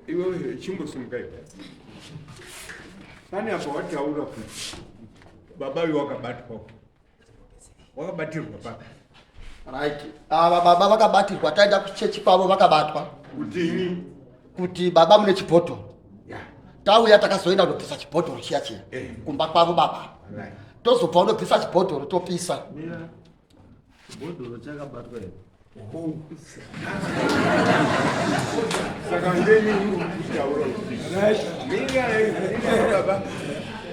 S4: Iwe chimbosimuka iwe. Pane apa wataura kuti baba uyu wakabatwa. Wakabatirwa papi?
S1: Right. Ava baba vakabatirwa taenda kuchechi kwavo vakabatwa.
S4: Kudini?
S1: Kuti baba mune chibhodhoro. Tauya takazoenda kunobvisa chibhodhoro chiya chiya. Kumba kwavo baba. Tozobva unobvisa chibhodhoro topisa.
S3: Mira. Chibhodhoro chakabatwa here?
S4: Saka ngenyi muri kutaura kuti mira mira baba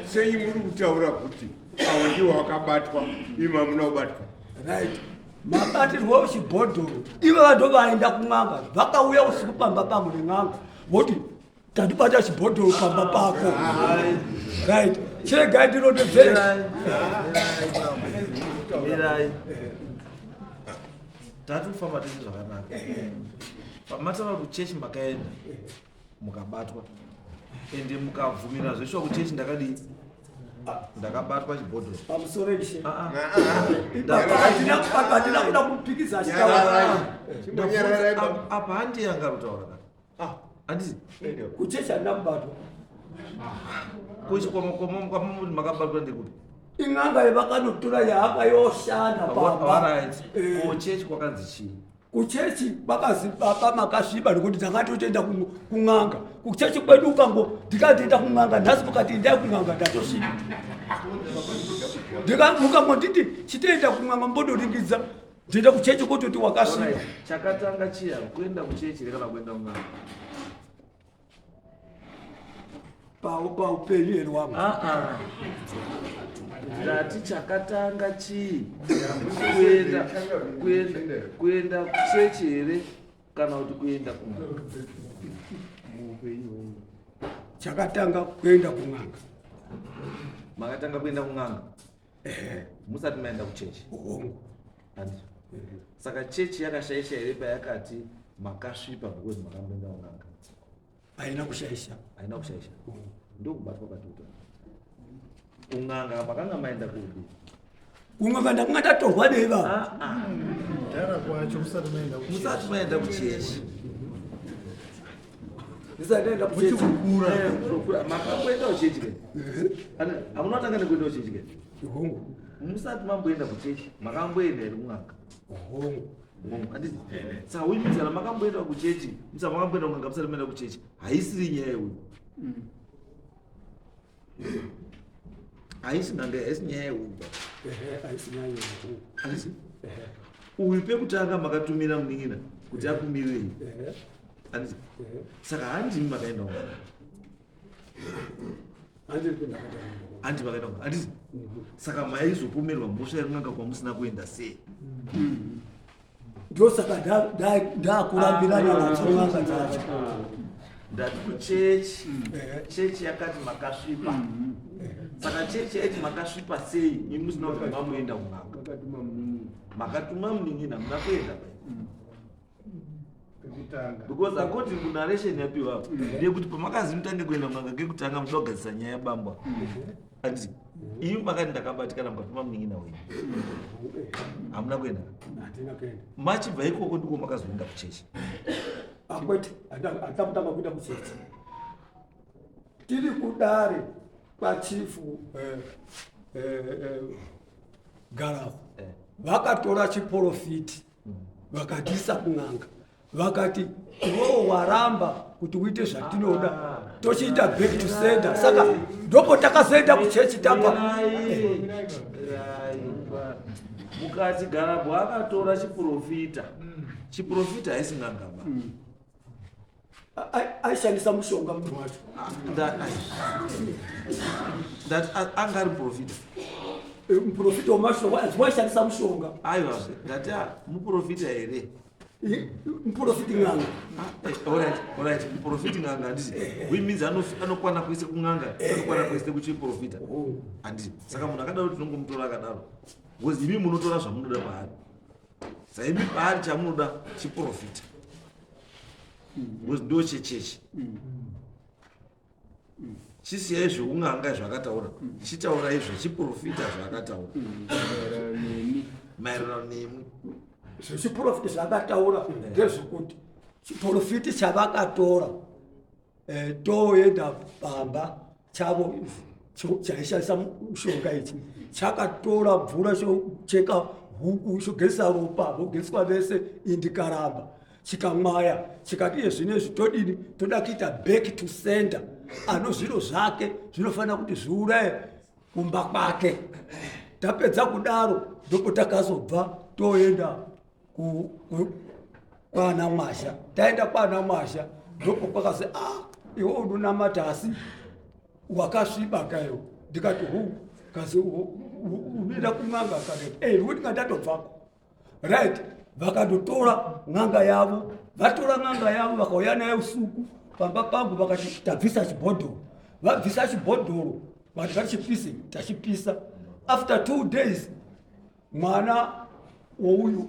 S4: sei muri kutaura kuti avo ndiwo wakabatwa imi hamuna kubatwa?
S5: Right. Mabatirwo chibhodhoro ivo vanhu vaenda kun'anga vakauya usiku pamba pangu nen'anga voti tandibata chibhodhoro pamba pako. Right. Chiregai ndinotedzere.
S3: Mirai. Tati kufamba tese zvakanaka. Pamatava kuchechi makaenda mukabatwa ende mukabvumira zveshuwa kuchechi ndakadii ndakabatwa chibhodhoro.
S5: Pamusoro ishe.
S3: Ah, ah.
S5: Hatina kubatwa, hatina kuda kupikisa chitaura.
S4: Chimbonyararai baba.
S3: Apa handi yanga kutaura kana. Handiti?
S5: Kuchechi handina kubatwa.
S3: Kuchi kwamamuti makabatwa ndekupi?
S5: In'anga yavakanotora yaakayoshanda pamba.
S3: Alright. Kuchechi kwakanzi chii?
S5: Kuchechi kwakazi baba makasviba nekuti ndakatotoenda kun'anga. Kuchechi kwedu ukango ndikatoenda kun'anga nhasi mukati endai kun'anga ndatosviba. Mukangonditi chitoenda kun'anga mbodoringidza ndoenda kuchechi kototi wakasviba.
S3: Alright. Chakatanga chiya kuenda kuchechi here kana kuenda kun'anga?
S5: Paupenyu here wangu?
S3: Ah, ah. Ndati chakatanga chii? Kuenda kuchechi here kana kuti kuenda kun'anga? Muupenyu hwenyu.
S5: Chakatanga kuenda kun'anga.
S3: Makatanga kuenda kun'anga? Musati maenda kuchechi?
S5: Hongu.
S3: Handizvo. Saka chechi yakashaisha here payakati makasvipa because makamboenda kun'anga?
S5: Haina kushaisha.
S3: Haina kushaisha. Ndokubatwa kwatikuta. Kun'anga makanga maenda kudi?
S5: Kun'anga ndakanga ndatorwa nei vanhu?
S3: Ah, ah.
S6: Kudhara kwacho musati maenda kuchechi.
S3: Musati maenda kuchechi.
S5: Ndisati ndaenda kuchechi.
S6: Muchikukura.
S3: Kutokura. Makamboenda kuchechi ke? Hamuna kutanga nekuenda kuchechi ke?
S5: Hongu.
S3: Musati mamboenda kuchechi, makamboenda here kun'anga?
S5: Hongu.
S3: Hongu. Handiti? Saka uyu muzana makamboenda kuchechi, musati makamboenda kun'anga musati maenda kuchechi. Haisiri nyaya iyoyo. Haisi n'anga, haisi nyaya iyoyo.
S5: Ehe, haisi nyaya iyoyo.
S3: Handiti? Uyu pekutanga makatumira munin'ina kuti akumirirei. Handiti? Saka handimi makaenda kun'anga.
S5: Handiri kuenda kun'anga.
S3: Handi makaenda kun'anga. Handiti? Saka maizopomerwa mhosva yekun'anga kwamusina kuenda sei?
S5: Ndosaka ndakurambirana nadzo n'anga dzacho.
S3: Ndati kuchechi, chechi yakati makasvipa. Saka chechi yaiti makasvipa sei imi musina kuti mamuenda kun'anga? Makatuma munin'ina, hamuna kuenda pai.
S6: Pekutanga.
S3: Because according kunarration yapiwa apa, ndeyekuti pamakazi mutange kuenda kun'anga kekutanga muchida kugadzisa nyaya yabambo. Handiti imi makati ndakabatikana mukatuma munin'ina wenyu. Hamuna kuenda.
S5: Handina kuenda.
S3: Machibva ikoko ndiko makazoenda kuchechi.
S5: Akwete, handina kutanga kuenda kuchechi. Tiri kudare kwachifu Garafu, vakatora chiporofiti vakatiisa kun'anga, vakati iwewo waramba kuti uite zvatinoda, tochiita back to sender. Saka ndopo takazoenda kuchechi tabva.
S3: Mukati Garabhu akatora chiprofita. Chiprofita haisi n'anga ba.
S5: Aishandisa mushonga munhu wacho.
S3: Ndati anga ari muprofita.
S5: Muprofita wemashoko asi waishandisa mushonga.
S3: Aiwa, ndati muprofita here?
S5: Muprofiti n'anga.
S3: Alright, alright, muprofiti n'anga handiti. Which means anokwana kuise kun'anga, anokwana kuise kuchiprofita. Handiti. Saka munhu akadaro tinongomutora akadaro. Because imi munotora zvamunoda paari. Saka imi paari chamunoda chiprofita. Because ndo chechechi. Chisiyai zveun'anga zvakataura, chitaurai zvechiprofita zvakataura. Maererano nemi.
S5: Zvechiprofita zvakataura ndezvekuti chiprofiti chavakatora toenda pamba chavo chaishandisa mushonga ichi chakatora mvura chocheka huku chogesa ropa vogeswa vese indikaramba chikamwaya chikati iye zvino izvi todini, toda kuita back to center, ano zviro zvake zvinofanira kuti zviuraye kumba kwake. Tapedza kudaro ndipo takazobva toenda kwana Mwasha. Taenda kwana Mwasha ndipo kwakazi iwe unonamata asi wakasviba kayo. Ndikati hu kazi unoenda kun'anga kake. Ndikuti ndatobvako. Right, vakandotora n'anga yavo, vatora n'anga yavo vakauya nayo usiku pamba pangu, vakati tabvisa chibhodhoro. Vabvisa chibhodhoro vakati ngatichipise, tachipisa. After 2 days mwana wouyu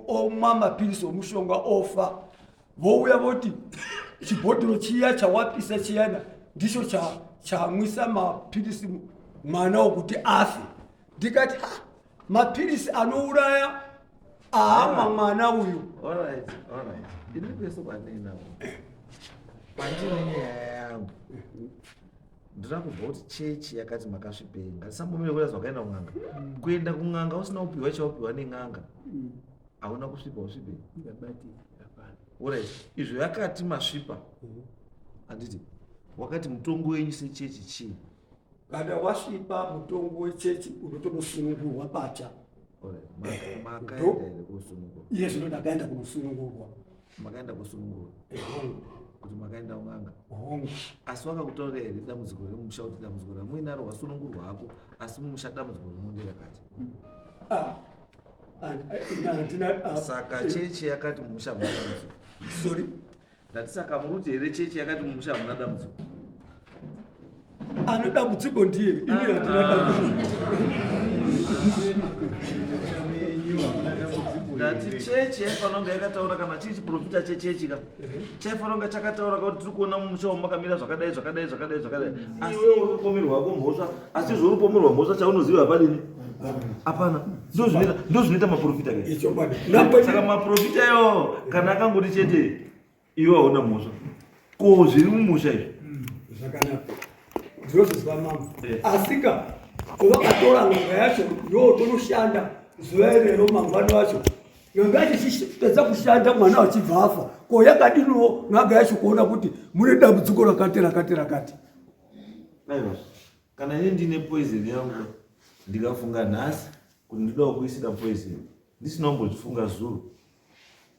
S5: omwa mapirisi omushonga ofa. Vouya voti chibhodhoro chiya chawapisa chiyana ndicho chamwisa mapirisi mwana wokuti afe. Ndikati ha, mapirisi anouraya aamwa mwana uyu.
S3: Alright, alright. Ini kwese kwandinako pandine nyaya yangu ndinoda kubva kuti chechi yakati makasvipei, ngatisambomire kuita zvakaenda kun'anga. Kuenda kun'anga usina kupiwa chaupiwa nen'anga, hauna kusvipa, usvipei. Alright, izvo yakati masvipa, handiti wakati mutongo wenyu sechechi chii?
S5: Kana wasvipa mutongo wechechi unotonosunungurwa pacha.
S3: Alright, makaenda here kusunungurwa?
S5: Iye zvino ndakaenda kunosunungurwa.
S3: Makaenda kusunungurwa? Kuti makaenda kun'anga?
S5: Hongu.
S3: Asi wakakutaurira here dambudziko remusha kuti dambudziko ramuinaro wasunungurwa hako, asi mumusha dambudziko rinondi rakati? Saka chechi yakati mumusha hamuna dambudziko.
S5: Sorry?
S3: Ndati saka muri kuti here chechi yakati mumusha hamuna dambudziko?
S5: Ane dambudziko ndiye, ini handina dambudziko.
S3: Ndati chechi yaifanira kunge yakataura kana chiri chiprofita chechechi ka chaifanira kunge chakataura kuti tiri kuona mumusha umu makamira zvakadai zvakadai zvakadai zvakadai, asi iwe uri kupomerwa ko mhosva, asi izvo uri kupomerwa mhosva chaunoziva hapadini hapana. Ndozvinoita maprofita ke.
S5: Ichokwadi.
S3: Saka maprofita iwawo kana akangoti chete iwe hauna mhosva, ko zviri mumusha izvi?
S5: Zvakanaka, ndinozozwa mambo. Asika vakatora n'anga yacho yotonoshanda zuva irero, mangwana wacho n'anga yacho ichipedza kushanda mwana achibva afa. Ko yakadiniwo n'anga yacho kuona kuti mune dambudziko rakati rakati rakati?
S3: Aiwa, kana ini ndine poison yangu ndikafunga nhasi kuti ndoda kuisira poison ndisina kumbozvifunga zuro,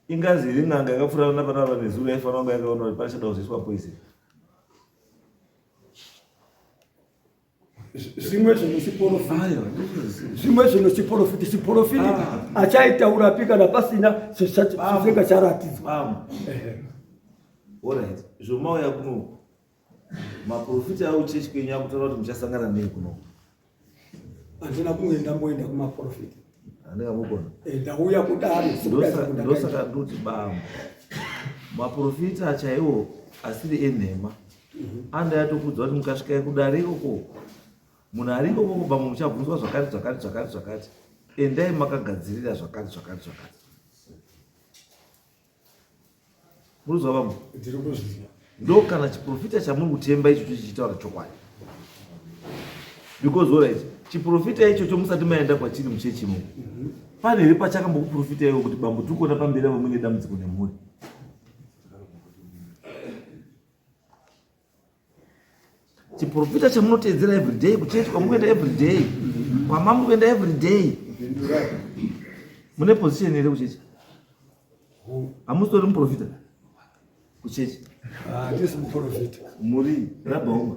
S3: ingazi iri n'anga yakapfuura napanapa nezuro yaifanira kunge yakaona kuti pachada kuzoiswa poison?
S5: Zvimwe zvinhu chiporofiti.
S3: Aiwa, ndozviziva.
S5: Zvimwe zvinhu chiporofiti, chiporofiti achaita urapi kana pasina chinenge charatidzwa.
S3: Bam. Alright, zvomauya kuno maprofita auchechi kwenyu akutaura kuti muchasangana nei kuno?
S5: Handina kunge ndamboenda kumaprofita.
S3: Handingamugona.
S5: Eh, ndauya kudare sekudaidza kundakaita.
S3: Ndosaka ndoti bambo maprofita chaiwo asiri enhema andayatokudza kuti mukasvika kudare ikoko munhu ari ikoko bambo muchabvunzwa zvakati zvakati zvakati zvakati endai makagadzirira zvakati zvakati zvakati Murikuzwa bambo?
S5: Ndiri kuzviziva.
S3: Ndo kana chiprofita chamuri kutemba ichocho chichitaura chokwadi. Because all right, chiprofita ichocho musati maenda kwachiri muchechi imomo. Pane here pachakambokuprofita iwe kuti bambo tiri kuona pamberi apo muine dambudziko nemhuri? Chiprofita chamunoteedzera everyday kuchechi kwamukuenda everyday kwamamuri kuenda everyday. Mune position here kuchechi? Hamusitori muprofita kuchechi?
S5: Handisi muprofita.
S3: Muri rabhauma?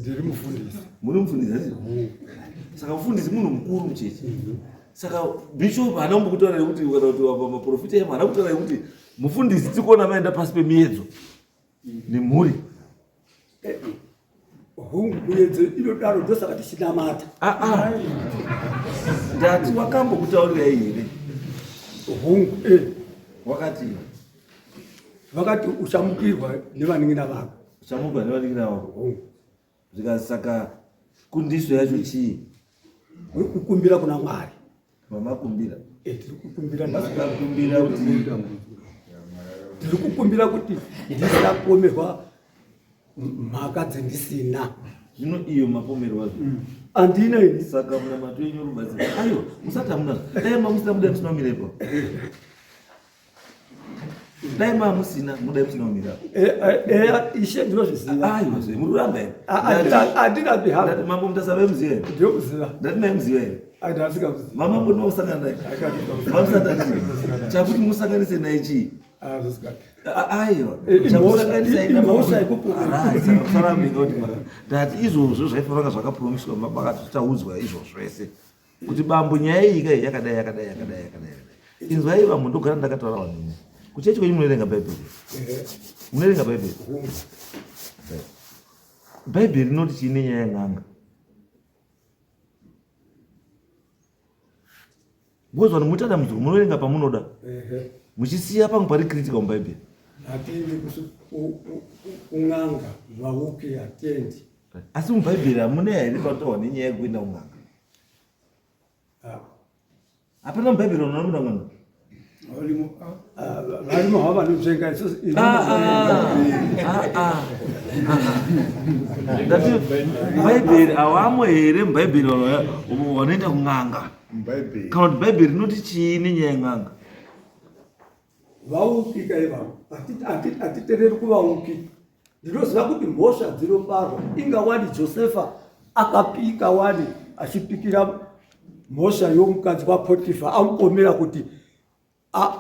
S5: Ndiri mufundisi.
S3: Muri mufundisi hati? Saka mufundisi munhu mukuru muchechi. Saka bishop haana kumbokutaura kuti kana kuti maprofita emo haana kutaura kuti mufundisi tikuona maenda pasi pemiedzo. nemhuri
S5: eh, hungu muyedzo inodaro ndosaka tichinamata
S3: ah, ah. ndati wakambokutaurirai here
S5: hungu eh.
S3: wakati
S5: vakati uchamukirwa nevanin'ina vako
S3: uchamukirwa nevanin'ina vako hungu zvikanzi saka kundiso yacho chii
S5: uri kukumbira kuna mwari
S3: mamakumbira
S5: eh, tiri kukumbira
S3: makakumbira kuti
S5: tiri kukumbira kuti ndisapomerwa mhaka dzendisina
S3: zvino iyo mapomerwa
S5: andina ini
S3: saka munamato yenyu rubatsiro aiwa musati hamuna dai mamusina mudai musina kumirepo dai maa musina mudai musina kumira
S5: eh, eh, eh, ishe ndinozviziva
S3: aiwa zve muri kuramba here
S5: andina
S3: ndati mambo mutasa vaimuziva here
S5: ndinomuziva
S3: ndati maimuziva here mamambo ndinokusangana naye mamusati chakuti musanganise naye chii aiwa ndati izvozvo zvaifanira kunga zvakapromiswa makatotaudzwa izvozvo zvese kuti bambo nyaya iyi kai yakadai yakadai yakadai yakadai yakadai inzwai bambo ndogara ndakataura vanhu imi kuchechi kwenyu munoverenga bhaibheri munoverenga bhaibheri bhaibheri rinoti chii nenyaya yen'anga because vanhu muita dambudziko munoverenga pamunoda muchisiya pamwe pari critical mubhaibheri
S5: hatiendi kun'anga vauki hatiendi
S3: asi mubhaibheri hamuna here panotaurwa nenyaya yekuenda kun'anga
S5: ah.
S3: hapana mubhaibheri vanhu vanoenda kun'anga
S5: ah, varimo havo vanonzvenga
S3: ah, ndati bhaibheri havamo here mubhaibheri vanhu vanoenda kun'anga kana kuti bhaibheri rinoti chii nenyaya yen'anga
S5: Vauki ka ivavo hatitereri kuvauki. Ndinoziva kuti mhosva dzinoparwa. Inga wani Josefa akapika wani achipikira mhosva yomukadzi waPotifa amupomera kuti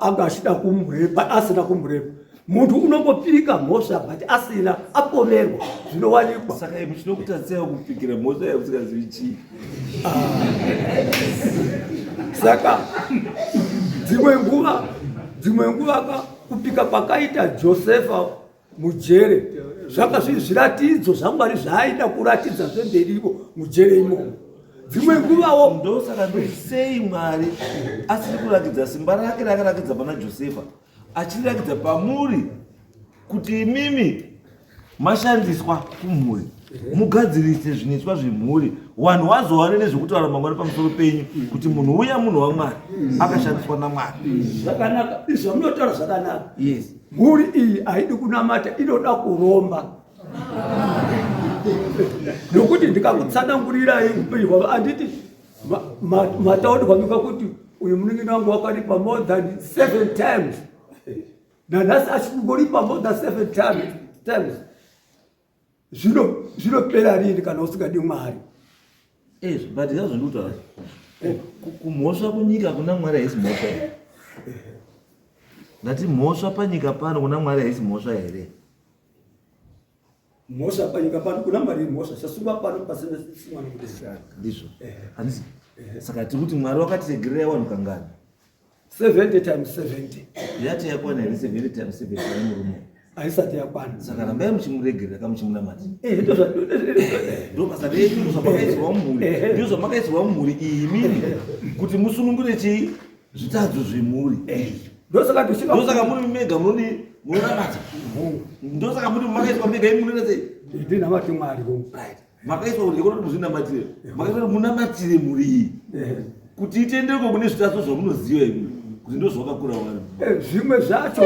S5: anga achida kumurepa asina kumurepa. Munhu unongopika mhosva but asina apomerwa zvinowanikwa.
S3: Saka imi chinokutadzisai kupikira mhosva yamusingazivi chii?
S5: Saka dzimwe nguva dzimwe nguva ka kupika kwakaita Josefa mujere zvanga zviri zviratidzo zvaMwari zvaaida kuratidza zvemberivo mujere imomo. Dzimwe nguvawo
S3: ndosaka ndosei Mwari asiri kuratidza simba rake raakaratidza pana Josefa achiratidza pamuri kuti imimi mashandiswa kumhuri mugadzirise zvinetswa zvemhuri vanhu vazowane nezvekutaura mangwana pamusoro penyu kuti munhu uya munhu wamwari akashandiswa namwari
S5: zvakanaka izvi zvamunotaura zvakanaka
S3: yes
S5: mhuri iyi haidi kunamata inoda kuromba nokuti ndikakutsanangurirai upenyu hwavo handiti mataurwa mika kuti uyu munin'ina wangu wakaripa more than seven times nanhasi achikungoripa more than seven times zvino zvinopera rini kana usingadi mwari
S3: ezvo but zvazvo ndikutaura kumhosva kunyika kuna mwari haisi mhosva here ndati mhosva panyika pano kuna mwari haisi mhosva here
S5: Mhosva panyika pano kuna Mwari mhosva chasungwa pano pasina simwana
S3: ndizvo handisi saka tiri kuti Mwari wakatiregerera vanhu kangani
S5: 70 times 70
S3: yati yakwana here 70 times 70 ane murume
S5: Haisati yakwana.
S3: Saka rambai muchimuregerera ka muchimunamata.
S5: Eh,
S3: Ndo basa renyu, ndo zvamakaisirwa mumhuri. Ndizvo zvamakaisirwa mumhuri iyi imimi kuti musunungure chii? Zvitadzo zvemhuri.
S5: Ndosaka tichika
S3: Ndosaka muri mega munodi munonamata. Ndosaka muri makaiswa mega imi munoita sei?
S5: Ndinamate Mwari ko.
S3: Right. Makaiswa kuti kuti muzvinamatire. Makaiswa kuti munamatire mhuri iyi. Kuti itenderwe kune zvitadzo zvamunoziva imi kuti ndozvakakura wari.
S5: Eh, zvimwe zvacho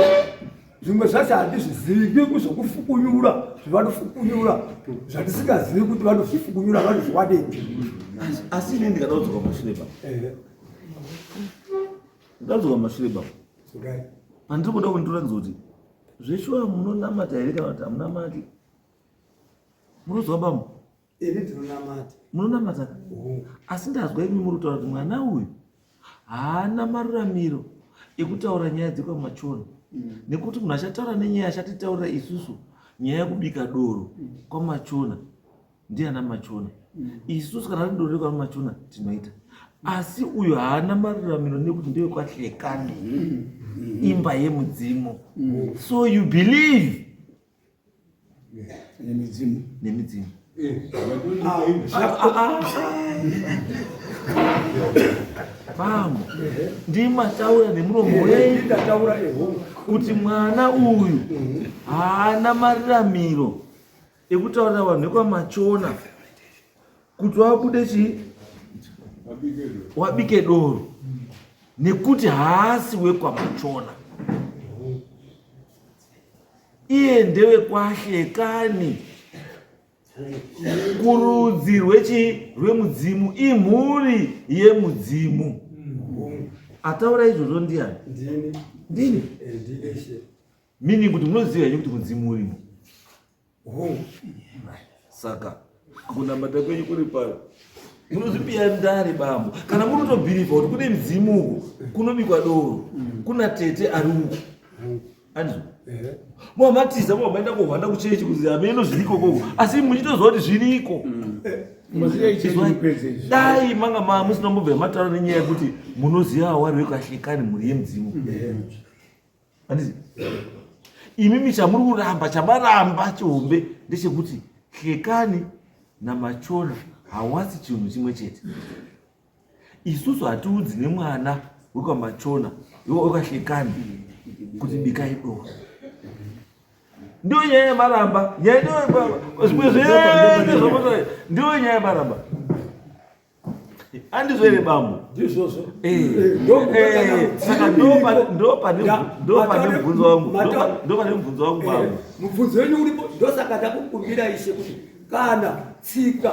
S5: zvimwe zvacho handizvizivi kuzvokufukunyura zvavanofukunyura zvatisingazivi kuti vanozvifukunyura vanozviwanepi.
S3: Asi ini ndikada kudzoka mashure baba. Ndadzoka mashure baba. Pandiri kuda kundiratidza kuti zveshuwa munonamata here kana kuti hamunamati? Munozwa bambo?
S5: Ini ndinonamata.
S3: Munonamata ka? Asi ndazwa imi muri kutaura kuti mwana uyu haana maruramiro ekutaura nyaya dzekwaMachona nekuti munhu achataura nenyaya achatitaurira isusu nyaya yekubika doro kwaMachona ndiana Machona. Isusu kana riri doro rekwaMachona tinoita, asi uyu haana maruramiro nekuti ndewekwaHlekani, imba yemudzimu. So you believe
S4: Nemidzimu.
S3: Nemidzimu. Bambo, ndimataura nemuromo wenyu
S5: Ndataura eho.
S3: Kuti mwana uyu haana maruramiro ekutaurira vanhu vekwaMachona kuti wabude chii, wabike doro, nekuti haasi wekwaMachona, iye ndewekwaHlekani, kurudzi rwechi rwemudzimu, imhuri yemudzimu. Ataura izvozvo ndiani?
S5: Ndini.
S3: Ndini.
S5: Ndini ishe.
S3: Meaning kuti munoziva henyu kuti mudzimu urimo. Saka kunamata kwenyu kuri pano munozvipiya ndare bambo kana munotobhirivha kuti kune mudzimu uku kunobikwa doro, kuna tete ari uku, andizvo? Momatiza momaenda kuhwanda kuchechi kuzi hameno zviriko koko, asi muchitoziva kuti zviriko. Dai manga ma musina mbobvira mataura nenyaya yekuti munoziva wari wekwaHlekani, mhuri yemudzimu, handizi? Imimi chamuri kuramba, chamaramba chihombe ndechekuti Hlekani naMachona hawasi chinhu chimwe chete. Isusu hatiudzi nemwana wekwaMachona, wekwaHlekani, kuti bikai doro. Ndiyo nyaya yemaramba, nyaya ndiyo zvimwe zvese zvamotaura, ndiyo nyaya yemaramba, andizvo here bambo?
S5: Ndizvozvo.
S3: Saka ndopane mubvunzo wangu, ndopane mubvunzo wangu bambo.
S5: Mubvunzo wenyu uripo. Ndosaka ndakukumbira ishe kuti kana tsika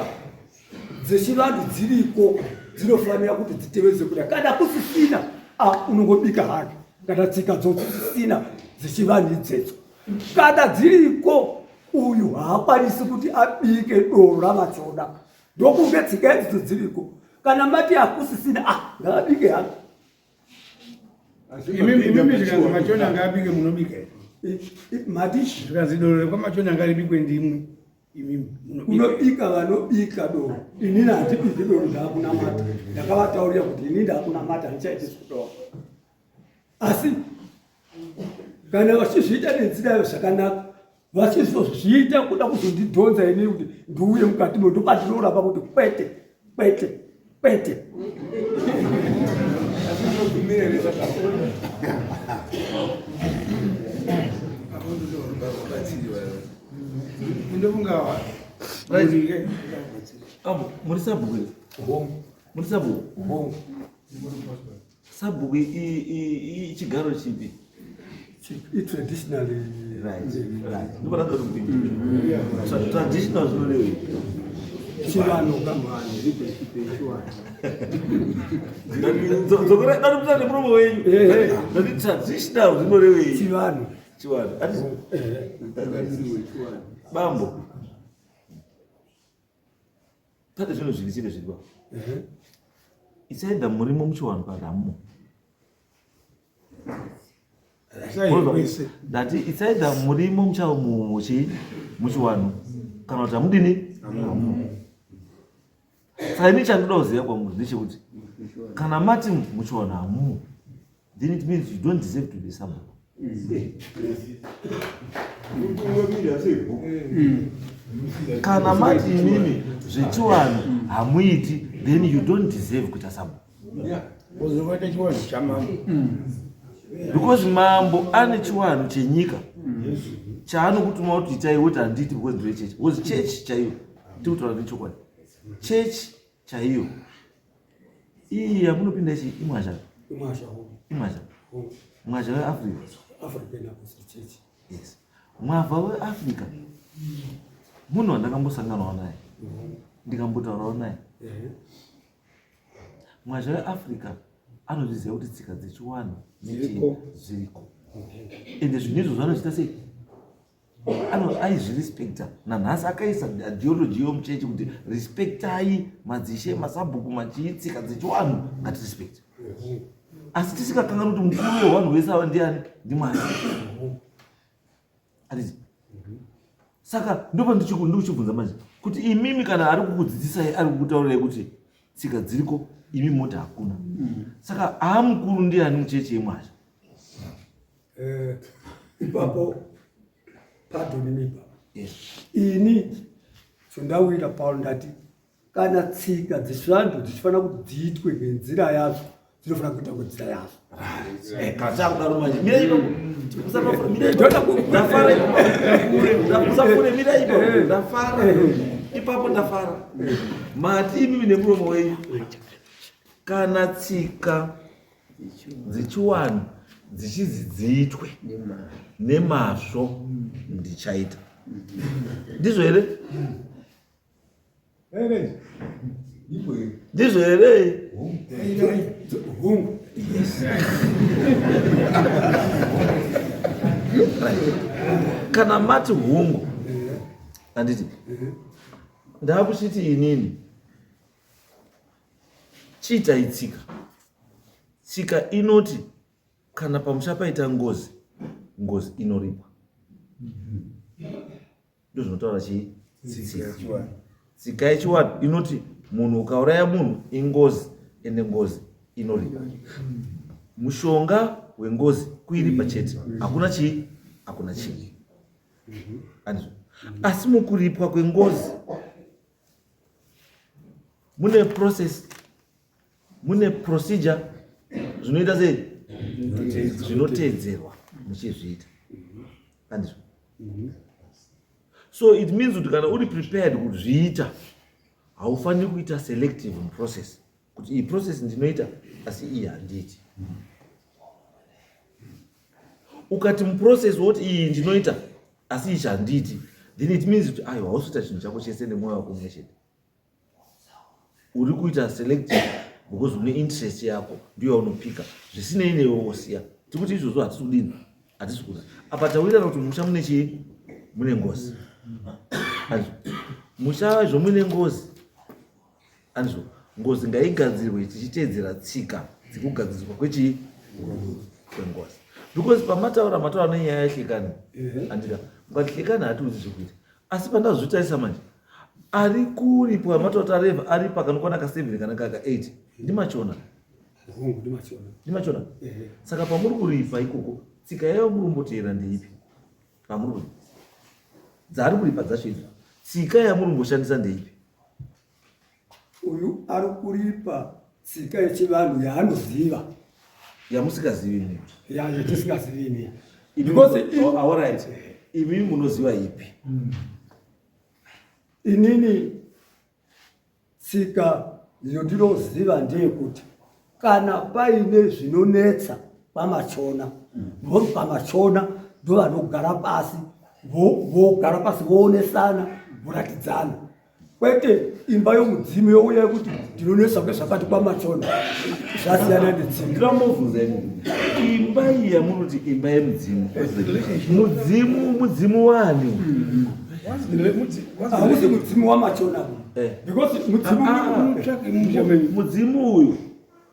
S5: dzechivanhu dziriko dzinofanira kuti dzitevedzwe, kuda kana kusisina, unongobika hake kana tsika dzosisina dzechivanhu idzedzo. Kana dziriko, uyu haakwanisi kuti abike doro raMachona, ndokunge tsika idzidzo dziriko. Kana mati hakusisina, ngaabike hake.
S6: Imimi zvikanzi Machona ngaabike, munobika here?
S5: Mati?
S6: Zvikanzi doro rekwaMachona ngaribikwe ndimwi imimi, munobika?
S5: Unobika vanobika doro, inini handibiki doro, ndaakunamata. Ndakavataurira kuti ini ndaakunamata, handichaiti zvedoro. Asi kana vachizviita nenzira yayo zvakanaka, vachizozviita kuda kuzondidhonza inini kuti ndiuye mukati mo, ndopandinoramba kuti kwete, kwete, kwete.
S6: Ndofunga
S3: Ambo, muri sabhuku here? Muri sabhuku? Sabhuku ichigaro chipi?
S5: Itraditional.
S3: Right, ndopana kuti traditional zvinorevei?
S5: Chivanhu.
S3: Dzokerai nemuromo wenyu. Ndati traditional zvinorevei?
S5: Chivanhu.
S3: Chivanhu. Bambo, pane zvinhu zviri chete zviri bambo. Isaenda murimo muchivanhu kana hamumo? Ndati isaida murimo muchi muchiwanhu kana kuti hamudini, hamumo. Saka ini chandoda kuziva kwamuri ndechekuti kana mati muchiwanhu hamumo, then it means you don't deserve to be sabhuku. Kana mati imimi zvechivanhu hamuiti, then you don't deserve kuita sabhuku.
S6: Uzovaita chiwanhu chamambo.
S3: Because mambo ane chiwanhu chenyika chaanokutuma kuti itai, woti handiti because ndire chechi. Because chechi chaiyo, tikutaura nechokwadi, chechi chaiyo iyi yamunopinda ichi imwazha, imwazha, mwazha weAfrica. Yes, mwavha weAfrica munhu wandakambosanganawo naye, ndikambotaurawo naye. Mwazha weAfrica anozviziva kuti tsika dzechiwanhu
S6: Zviriko.
S3: Zviriko, ende zvinhu izvo zvanochita sei, aizvirespekta. Nanhasi akaisa ideology yomuchechi kuti respektai madzishe, masabhuku, machii, tsika dzechiwanhu ngatirespekte, asi tisikakanganwi kuti mukuru wevanhu wese ava ndiani? NdiMwari, handiti? Saka ndopa ndikuchibvunza manje kuti imimi kana ari kukudzidzisai, ari kukutaurirai kuti tsika dziriko, imi moti hakuna, saka haamukuru ndiani muchechi yemwazha?
S5: Ipapo, pardon me baba, ini zvondawira Paul, ndati kana tsika dzechivanhu dzichifanira kuti dziitwe nenzira yadzo, dzinofanira kuita nenzira yadzo.
S3: Chakudaro manje, mira ipapo. Mira ipapo. Ndafara ipapo. Usafure, mira ipapo. Ndafara ipapo, ndafara. Mati imimi nemuromo wenyu kana tsika dzechiwanhu dzichizi dziitwe nemazvo, ndichaita. Ndizvo here? Ndizvo here?
S5: Hungu.
S3: Right. Kana mati hungu, handiti ndakuchiti inini chiitai tsika. Tsika inoti kana pamusha paita ngozi, ngozi inoripwa. Ndozvinotaura chii? Tsika. Tsika yechiwanhu inoti munhu ukauraya munhu ingozi, ende ngozi inoripwa. Mushonga wengozi kuiripa chete, hakuna chii, hakuna chii. Andizvo? Asi mukuripwa kwengozi mune process, mune procedure, zvinoita sei, zvinoteedzerwa muchizviita, andizvo? So it means kuti kana uri prepared kuzviita, haufaniri kuita selective muprocess, kuti iyi process ndinoita asi iyi handiiti. Ukati muprocess woti iyi ndinoita asi ichi handiiti, then it means kuti aiwa, hausi kuita chinhu chako chese nemwoyo wako mumwe chete. Uri kuita selective because une interest yako, ndiyo yaunopika, zvisinei newe wosiya. Tikuti izvozvo hatisi kudini, hatisi kuda. Apa tawirirana kuti musha mune chii? Mune ngozi. Andizvo? Musha izvo mune ngozi, andizvo? Ngozi ngaigadzirwe tichiteedzera tsika dzekugadziriswa kwechii? Kwengozi. Because pamataura, mataura nenyaya yaHlekani, andika mukati Hlekani hatiudzi zvekuita, asi pandazvitarisa manje, ari kuripwa mataura tareva ari pakanokwana ka7 kana kaka 8 ndimachona.
S5: Hungu, ndimachona.
S3: Ndimachona. Saka pamuri kuripa ikoko, tsika yayo muri kumboteera ndeipi? Pamuri kuripa dzaari kuripa dzacho idzo, tsika yamuri kumboshandisa ndeipi?
S5: Uyu ari kuripa tsika yechivanhu yaanoziva.
S3: Yamusikazivi imimi?
S5: Yatisingazivi ini. Because
S3: Oh, alright, imimi munoziva ipi?
S5: Inini tsika yondinoziva ndeyekuti kana paine zvinonetsa pamachona, pamachona ndo vanogara pasi, vogara pasi, voonesana, voratidzana, kwete imba yomudzimu youya yekuti ndinonetsa kwezvakati kwamachona. Zvasiyana netsika.
S3: Ndinambobvunza ini, imba iyi yamunoti imba yemudzimu, mudzimu, mudzimu wani?
S5: Hausi mudzimu wamachona because mudzimu
S3: Mudzimu uyu,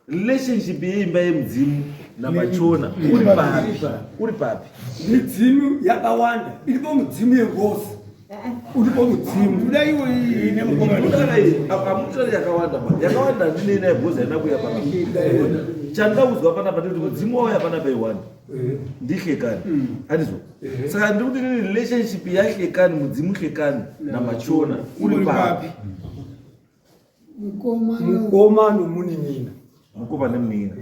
S3: relationship yeimba yemudzimu namachona uri papi? Uri papi?
S5: Midzimu yakawanda iripo. Mudzimu yengozi. Uripo mudzimu.
S6: Kuda iwo ine mukomana.
S3: Amutari yakawanda ma. Yakawanda ndine naye because haina kuuya panapa. Chandaudzwa panapa ndekuti mudzimu wauya panapa iwani. Ndihlekani. Handizvo. Saka ndiri kuti nini relationship yaHlekani mudzimu Hlekani naMachona uri papi?
S5: Mukoma nomunin'ina.
S3: Mukoma nemunin'ina.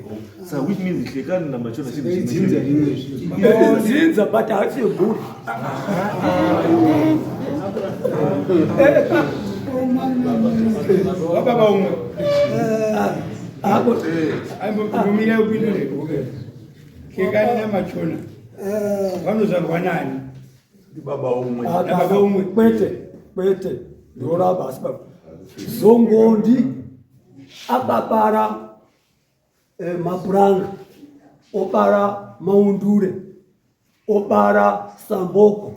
S3: Saka which means Hlekani naMachona chinhu
S6: Dzinza
S3: chimwe.
S6: rimwe.
S5: Dzinza but haisi yemhuri.
S6: Wababa umwe.
S5: Ako
S6: Aimbomira upindure. Hlekani naMachona. Vanozvarwa nani?
S4: Baba umwe.
S6: Nababa umwe.
S5: Kwete, kwete. Ndoramba asi baba. Zongondi akabara mapuranga, obara maundure, obara samboko,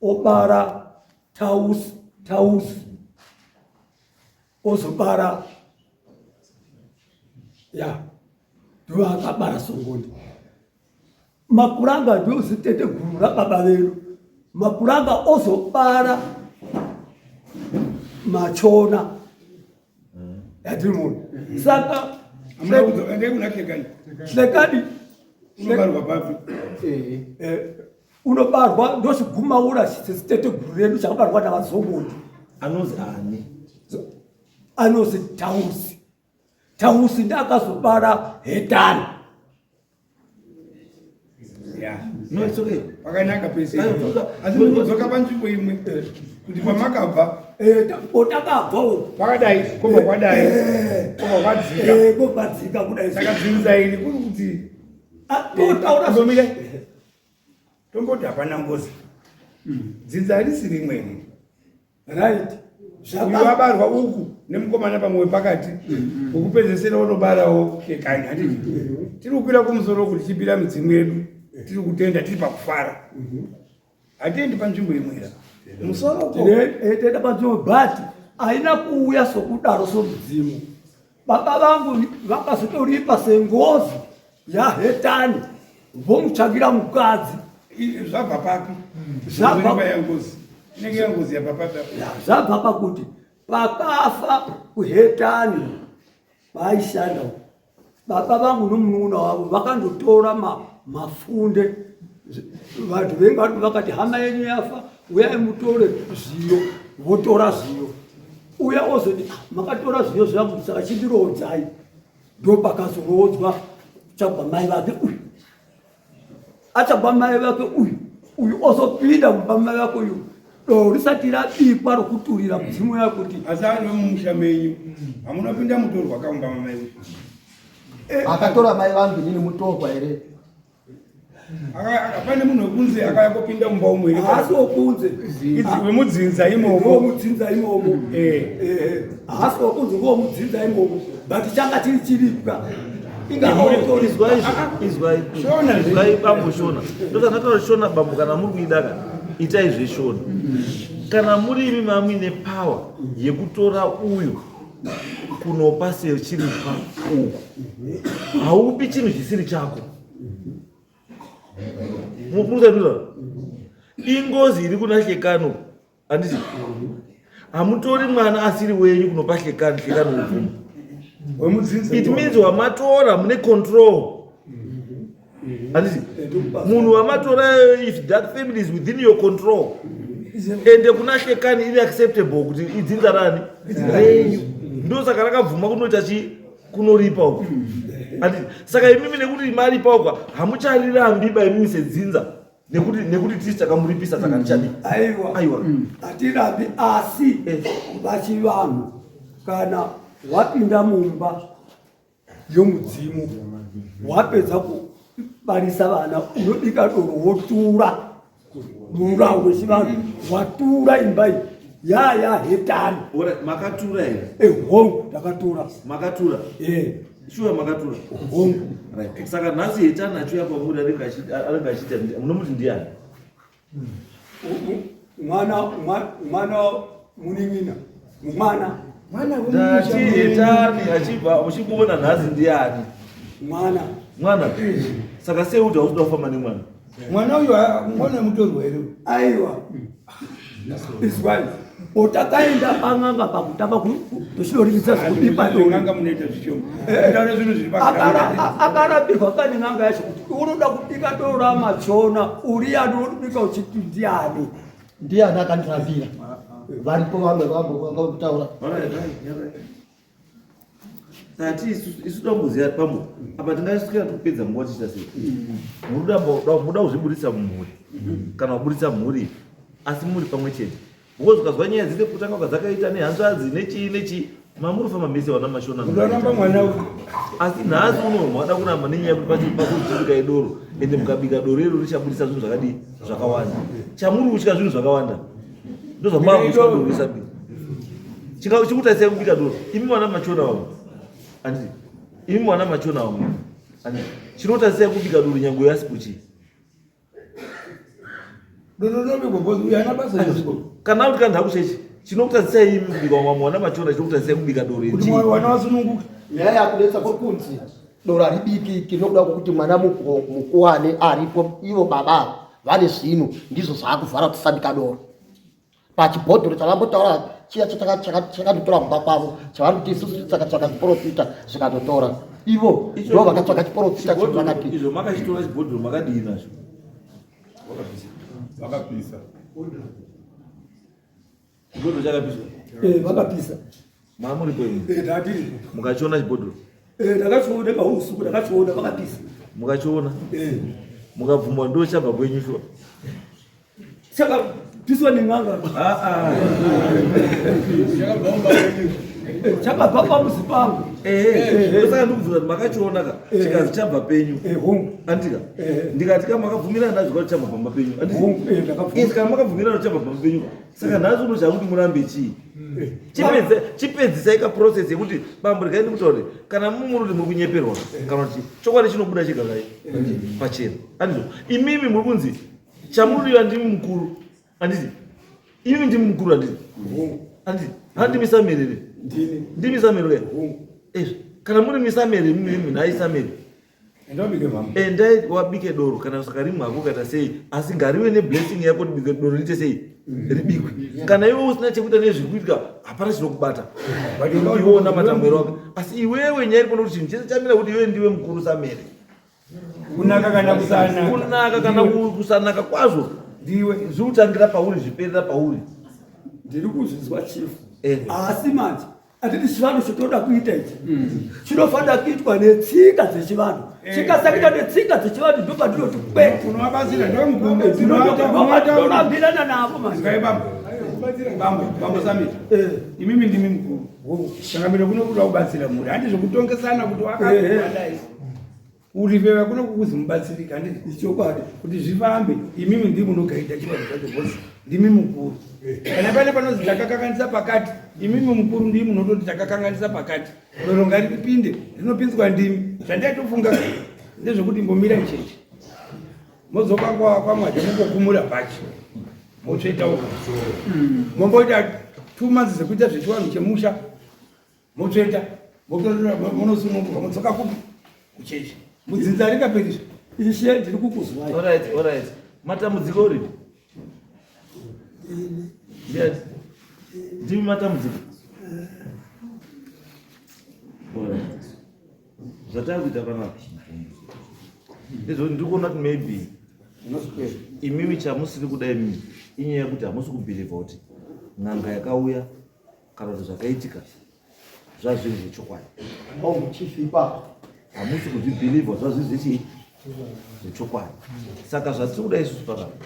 S5: obara tausi, tausi, ozobara ya ndiwo akabara Songondi. Mapuranga ndiwo zitete guru rababa vedu. Mapuranga ozobara Machona yatiri munhu. Saka
S6: Hamuna kudzoka ndei kuna Hlekani.
S5: Hlekani
S6: Unobarwa papi?
S5: Unobarwa ndochigumaura sesitete guru redu chakabarwa navaZongondi.
S3: Anonzi ani?
S5: Anozi Tausi. Tausi ndakazobara Hetani.
S6: Ya.
S3: No, it's okay.
S6: Pakanaka pese.
S3: Ayo, dzoka.
S6: Asi munodzoka panzvimbo imwe kuti pamakabva
S5: Potakabva uko
S6: kwakadai, kobva kwadai, kobva kwadzika.
S5: Kobvadzika kudai.
S6: Saka dzinza iri kuri kuti
S5: Totaura
S6: Tombomira. Tomboti hapana ngozi. Dzinza harisi rimwe iri.
S5: Right.
S6: Uyu abarwa uku nemukomana pamwe pakati wekupedzesera unobarawo Hlekani, handiti? Tiri kukwira kumusoro uku tichipira midzimu yedu, tiri kutenda, tiri pakufara. Hatiendi panzvimbo imwe ira musoro uko.
S5: Tinoenda panzvimbo but haina kuuya sokudaro somudzimu. Baba vangu vakazotoripa sengozi yaHetani, vomutsvakira mukadzi.
S6: Zvabva papi?
S5: Zvabva
S6: yangozi inenge yangozi yabva papi?
S5: Ya, zvabva pakuti pakafa kuHetani paaishanda uko, baba vangu nomunun'una wavo vakandotora mafunde. Vanhu venga vakati hama yenyu yafa, uyai mutore zviyo. Votora zviyo, uya ozoti, ah, makatora zviyo zvangu, saka chindiroodzai. Ndopakazoroodzwa chagwa mai vake uyu, achabva mai vake uyu, uyu ozopinda mumba mai vake uyu, doro risati rabikwa rokuturira mudzimu yake kuti
S6: Asi ari vemumusha menyu hamuna pinda mutorwa kaumba mamai?
S1: Akatora mai vangu inini mutorwa here?
S6: Pane munhu wekunze akauya kupinda mumba umu here?
S5: Haasi wokunze.
S6: Wemudzinza imomo.
S5: Ngowomudzinza imomo. Haasi wokunze, ngowomudzinza imomo, but changa chiri chiripwa.
S3: Izwai, izwai.
S6: Shona.
S3: Izwai bambo, shona. Ndozvandataura, shona bambo, kana muri kuida ka itai zveshona. Kana muri imi mamuine power yekutora uyu kunopa sechiripwa uku, haupi chinhu chisiri chako. Mupurutsa ingozi iri kuna Hlekano, handiti? Hamutori mwana asiri wenyu kunopa Hlekani, Hlekani ubvuma.
S6: Wemudzinza.
S3: It means wamatora mune control, handiti? Munhu wamatora, if that family is within your control, ende kuna Hlekani iri acceptable kuti idzinza rani renyu, ndosaka rakabvuma kunoita chi kunoripa uku, handiti? Saka imimi nekuti maripa uku, hamucharirambi ba imimi sedzinza, nekuti tisi takamuripisa, saka tichadi.
S5: Aiwa.
S3: Aiwa.
S5: Hatirambi, asi vachivanhu kana wapinda mumba yomudzimu, wapedza kubarisa vana, unobika doro wotura murau wechivanhu, watura imba iyi yaya Hetani.
S3: Alright, makatura here?
S5: Ehongu, ndakatura.
S3: Makatura? Shuwa makatura?
S5: Hongu.
S3: Right. Saka nhasi Hetani achiuya kwamuri anenge achiita, munomuti ndiani?
S5: Mwana, mwana munin'ina, mwana.
S3: Ndati Hetani achibva uchikuona nhasi ndiani?
S5: Mwana.
S3: Mwana. Saka sei kuti hausi kuda kufamba nemwana?
S6: Mwana uyu mwana wemutorwa here?
S5: Aiwa. Izwai, otakaenda pan'anga pakutanga tochinoringisa zvekubikwa doro.
S6: N'anga munoita zvishoma. Taura zvinhu zviri
S5: Akara- Akarambirwa kane n'anga yacho kuti unoda kubika doro ramachona uri yani unobika uchiti ndiani?
S1: Ndiani akandirambira? Varipo vamwe vambo vanga kutaura.
S3: Tati isu toda kumboziva pamwe apa tingasvikira tikupedza nguva tichiita sei. Muda kuzviburitsa mumhuri kana kuburitsa mhuri asi muri pamwe chete. Because ukazwa nyaya dzese kutanga kwadzakaita nehanzvadzi nechii nechii mamuri famba mese vana mashona.
S6: Unoramba mwana uyu.
S3: Asi nhasi uno mwada kuramba nenyaya yekuti pachi pakuchibika doro ende mukabika doro iro richabudisa zvinhu zvakadii zvakawanda. Chamuri kutya zvinhu zvakawanda. Ndozvamava kutya doro risabika. Chingava chikutasai kubika doro. Imi mwana machona wangu. Anditi. Imi mwana machona wangu. Anditi. Chinotasai kubika doro nyangwe yasipo chii.
S6: Doro rinobikwa because uyu haana basa nezviko.
S3: Kana kuti kana hakuchechi chinokutasai imi kubika wamwe mwana machona chinokutasai kubika doro
S6: Kuti
S3: chii.
S6: mwana wasununguke.
S1: Nyaya yakunetsa kuri kunzi doro haribikiki nokuda kwokuti mwana mukuwane aripo ivo baba vane zvinhu ndizvo zvaakuvhara kuti tisabika doro. Pachibhodhoro chavambotaura chiya chakandotora kumba kwavo chavari kuti isusu takatsvaka chiporofita zvikatotora. Ivo ndo vakatsvaka chiporofita
S3: Chibhodhoro
S1: vakati
S3: izvo makachitora chibhodhoro makadii nazvo?
S4: Vakapisa.
S3: Chibhodhoro chakapiswa.
S5: Eh, vakapisa.
S3: Mamuripo imi.
S5: Eh, tatiri.
S3: Mukachiona chibhodhoro.
S5: Eh, ndakachiona pausiku ndakachiona vakapisa.
S3: Mukachiona.
S5: Eh.
S3: Mukabvumwa ndo chabva kwenyu shuwa.
S5: Chakapiswa nen'anga.
S3: Ah ah.
S5: Chakabva pamuzi pangu.
S3: Ehe, ndosaka ndikubvunza kuti makachiona ka chikazi chabva penyu.
S5: Eh, hongu.
S3: Andika.
S5: Eh.
S3: Ndikati ka makabvumirana nazvo kuti chabva pamba penyu. Anditi.
S5: Hongu, eh, ndakabvuma.
S3: Yes, kana makabvumirana kuti chabva pamba penyu. Saka nhasi uno chakuti murambe chii? Chipedzisai ka process yekuti bambo regai ndikutaure kana mumuri kuti muri kunyeperwa kana kuti chokwadi chinobuda chega kai pachena. Andizvo. Imimi muri kunzi chamuriwa ndimi mukuru. Anditi. Imimi ndimi mukuru anditi. Anditi. Handimi samerere.
S5: Ndini.
S3: Ndimi samerere. Ezvo. Kana muri misamere mimi nhai samere.
S6: Enda ubike mama.
S3: Endai wabike doro kana saka rimwe hako kaita sei asi ngarive neblessing yako kuti bike doro riite sei ribikwe. Kana iwe usina chekuita nezviri kuitika hapana chinokubata. Iwe unamata mwero wako. Asi iwewe nyaya iri pano kuti chinhu chese chamira kuti iwe ndiwe mukuru samere.
S6: Kunaka kana kusanaka.
S3: Kunaka kana kusanaka kwazvo
S6: Ndiwe.
S3: zviri kutangira pauri zviperera pauri.
S5: Ndiri kuzvinzwa chief.
S3: Eh.
S5: Asi manje atiti chivanhu chotoda kuita ichi chinofanira kuitwa netsika dzechivanhu. Chikasakuita netsika dzechivanhu ndo pandinoti kwete.
S6: Unovabatsira ndiwe mukuru.
S5: Ndorambirana navo manje.
S6: Ngai bambo. Bambo, bambo Samita.
S5: Eh.
S6: Imimi ndimi mukuru. Changamire kuno kuda kubatsira mhuri. Handi zvekutongesana kuti wakadai. Uriveva kuno kukuzi mubatsirike handiti?
S5: Ichokwadi.
S6: Kuti zvifambe imimi ndimi munogaita chivanhu chacho bosi. Ndimi mukuru. Kana pane panozi takakanganisa pakati, imimi mukuru ndimi munototi takakanganisa pakati. Doro ngaripinde, rinopinzwa ndimi. Zvandaitofunga ndezvekuti imbomira chechi. Mozoka kwamwaje mungokumura bhachi. Motsveta uko. Momboita 2 months dzekuita zvechivanhu chemusha. Motsveta, motorora munosununguka modzoka kupi? Kuchechi. Mudzinza rikaperisha.
S5: Ishe ndiri kukuzwai.
S3: Alright, alright. Matambudziko uripi? Ndiani? Ndimi matambudziko. Alright. Zvatava kuita panapa. Ndizvo ndiri kuona kuti maybe imimi chamusiri kuda imimi inyaya yekuti hamusi kubhilivha kuti n'anga yakauya kana kuti zvakaitika zvazviri zvechokwadi.
S1: Oh, chief ipapo.
S3: Hamusi kuzvibhilivha zvazviri zvechii zvechokwadi. Saka zvatiri kuda isusu panapa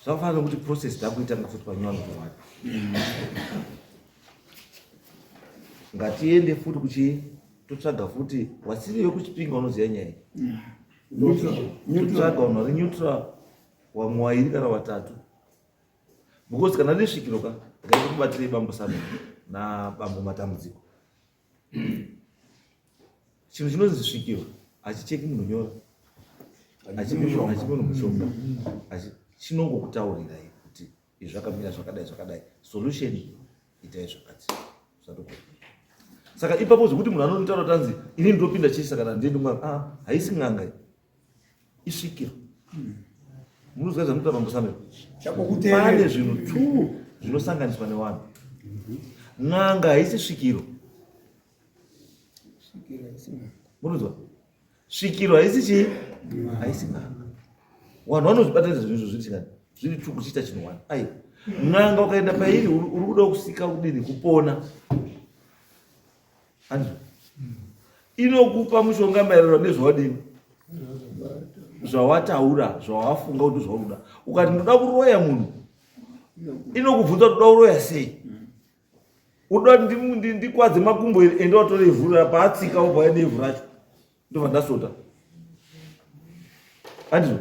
S3: zvakafanana nekuti process takuitanga futi panyowani zvokwadi. Ngatiende futi kuchii totsvaga futi wasiri vekuchipinga unoziva nyaya iyi. Totsvaga vanhu vari neutral vamwe vairi kana vatatu. Because kana risvikiro ka ngaikubatirei bambo Samuel nabambo Matambudziko. Chinhu chinonzi svikiro hachicheki munhu nyora, hachipi munhu mushonga, chinongokutaurirai kuti izvi zvakamira zvakadai zvakadai, solution itai zvakati zvatokona. Saka ipapo zvekuti munhu anotaura kuti anzi ini ndopinda chii saka handiendi kun'anga, ah, haisi n'anga iyi, isvikiro. Munoziva zvanoita bambo Samuel? Pane zvinhu 2 Zvinosanganiswa nevanhu. N'anga haisi svikiro. Munonzwa? Svikiro haisi chii? Haisi n'anga. Vanhu vanozvibatanidza zvinhu izvo zviri chikani? Zviri tu kuchiita chinhu wani. Ai. N'anga ukaenda pairi uri kuda kusika kudini kupona. Andizvo? Inokupa mushonga maererano nezvawadini? Zvawataura, zvawafunga kuti zvauri kuda. Ukati ndoda kuroya munhu, inokubvunza kuti unoda kuroya sei? Unoda kuti ndikwadze makumbo here? Enda watore ivhu paatsika wobva waenda ivhu racho. Ndobva ndasota. Andizvo?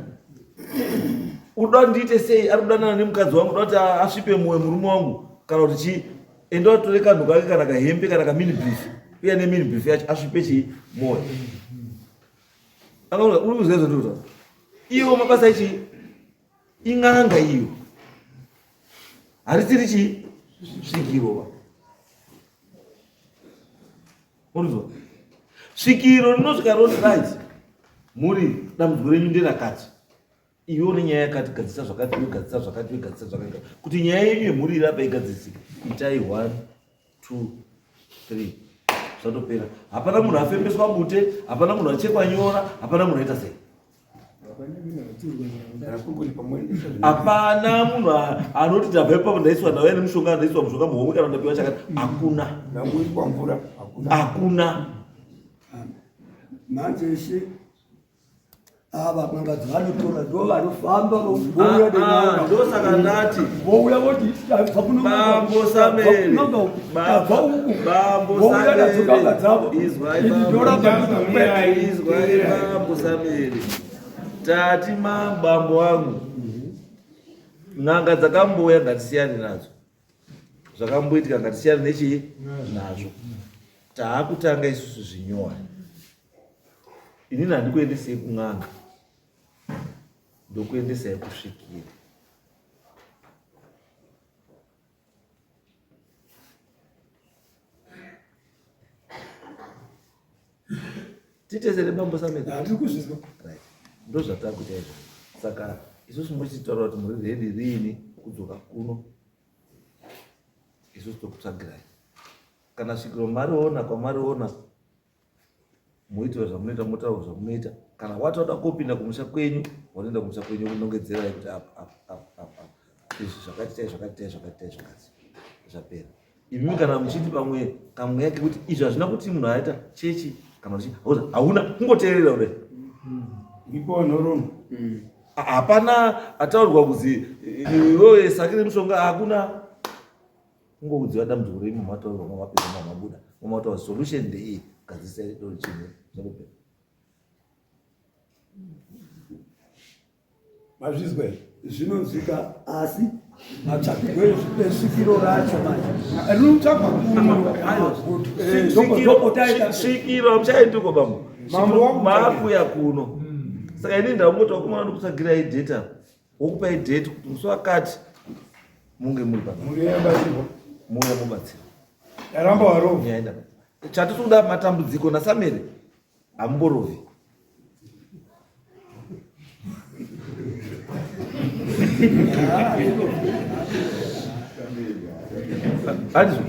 S3: Unoda ndiite sei? Ari kudanana nemukadzi wangu, unoda kuti asvipe mwoyo murume wangu kana kuti chii? Enda watore kanhu kake kana kahembe kana kamini brief. Uya nemini brief yacho asvipe chii? Mwoyo. Akaona uri kuziva zvandiri kutaura. Iwo mabasa echii? In'anga iyo. Harisiri chii? Svikiro ba. Urizwa? Svikiro rinosvika roti right. Muri dambudziko renyu nderakati. Iwe une nyaya yakati gadzisa zvakati, iwe gadzisa zvakati, iwe gadzisa zvakati. Kuti nyaya yenyu yemhuri iri apa igadzisike. Itai 1 2 3 zvatopera. Hapana munhu afembeswa bute, hapana munhu achekwa nyora, hapana munhu aita sei. Hapana munhu anoti tabva ipapo ndaiswa ndauya nemushonga ndaiswa mushonga muhomwe kana ndapiwa chakati. Hakuna. Hakuna.
S5: Manje ishe ava n'anga dzavanotora ndo vanofamba vouya nen'anga.
S3: Ndosaka ndati
S5: vouya voti tabva kuno
S3: Bambo Samere.
S5: tabva uku
S3: Bambo
S5: vouya nadzo n'anga dzavo.
S3: Izwai
S5: Ini
S3: bambo.
S5: ndoramba ndiri
S3: Izwai bambo Samere. Tati mabambo wangu. N'anga dzakambouya ngatisiyane nadzo. Zvakamboitika ngatisiyane nechii nazvo. Taakutanga isusu zvinyowani. Inini handikuendesei kun'anga. Ndokuendesai kusvikiro. Titezere bambo Samere.
S5: Handiri kuzvizwa.
S3: Right. Ndozvatakuita izvo. Saka isusu mochitaura kuti muri ready riini kudzoka kuno. Isusu tokutsvagirai. Kana svikiro mariona kwamariona muitira zvamunoita motaura zvamunoita. Kana watoda kopinda kumusha kwenyu, wanoenda kumusha kwenyu kunongedzerai kuti apa apa apa apa. Izvi zvakati tai zvakati tai zvakati tai zvakati. Zvapera. Imimi kana muchiti pamwe kamweya kekuti izvi hazvina kuti munhu aita chechi kana kuti hauna kungoteerera kudai.
S6: Ipo nhoroondo.
S3: Hapana ataurwa kuzi iwewe sakire mushonga hakuna. Kungoudziwa dambudziko renyu mataurwa mamapedza mamabuda mamataura solution ndeiyi gadzisai doro chimwe zvakupera.
S6: Mazvizwa here?
S5: Zvinonzwika asi matsvakirwo esvikiro racho manje.
S6: Rinotsvagwa kuno.
S3: Svikiro hamuchaendi uko bambo.
S6: Mambo wangu
S3: Maakuya kuno. Saka inini ndangoti vakomana ndikutsvagirai data. Wokupai date kuti musi wakati munge muri pano.
S6: Muri yabatsirwa.
S3: Muuya mubatsirwa.
S6: Yaramba warova.
S3: Nyaya ndaba. Chatiri kuda matambudziko naSamere hamumborovi. Handizvo?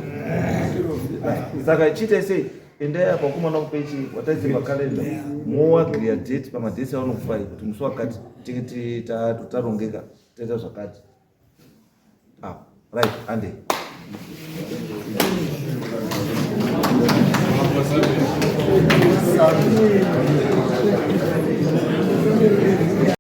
S3: Saka chiitai sei? Endai apa vakomana kupechi wataise pakalenda moagriya date pamadhesi avanokufai kuti musi wakati tinge tarongeka taita zvakati. Ah, right, ande.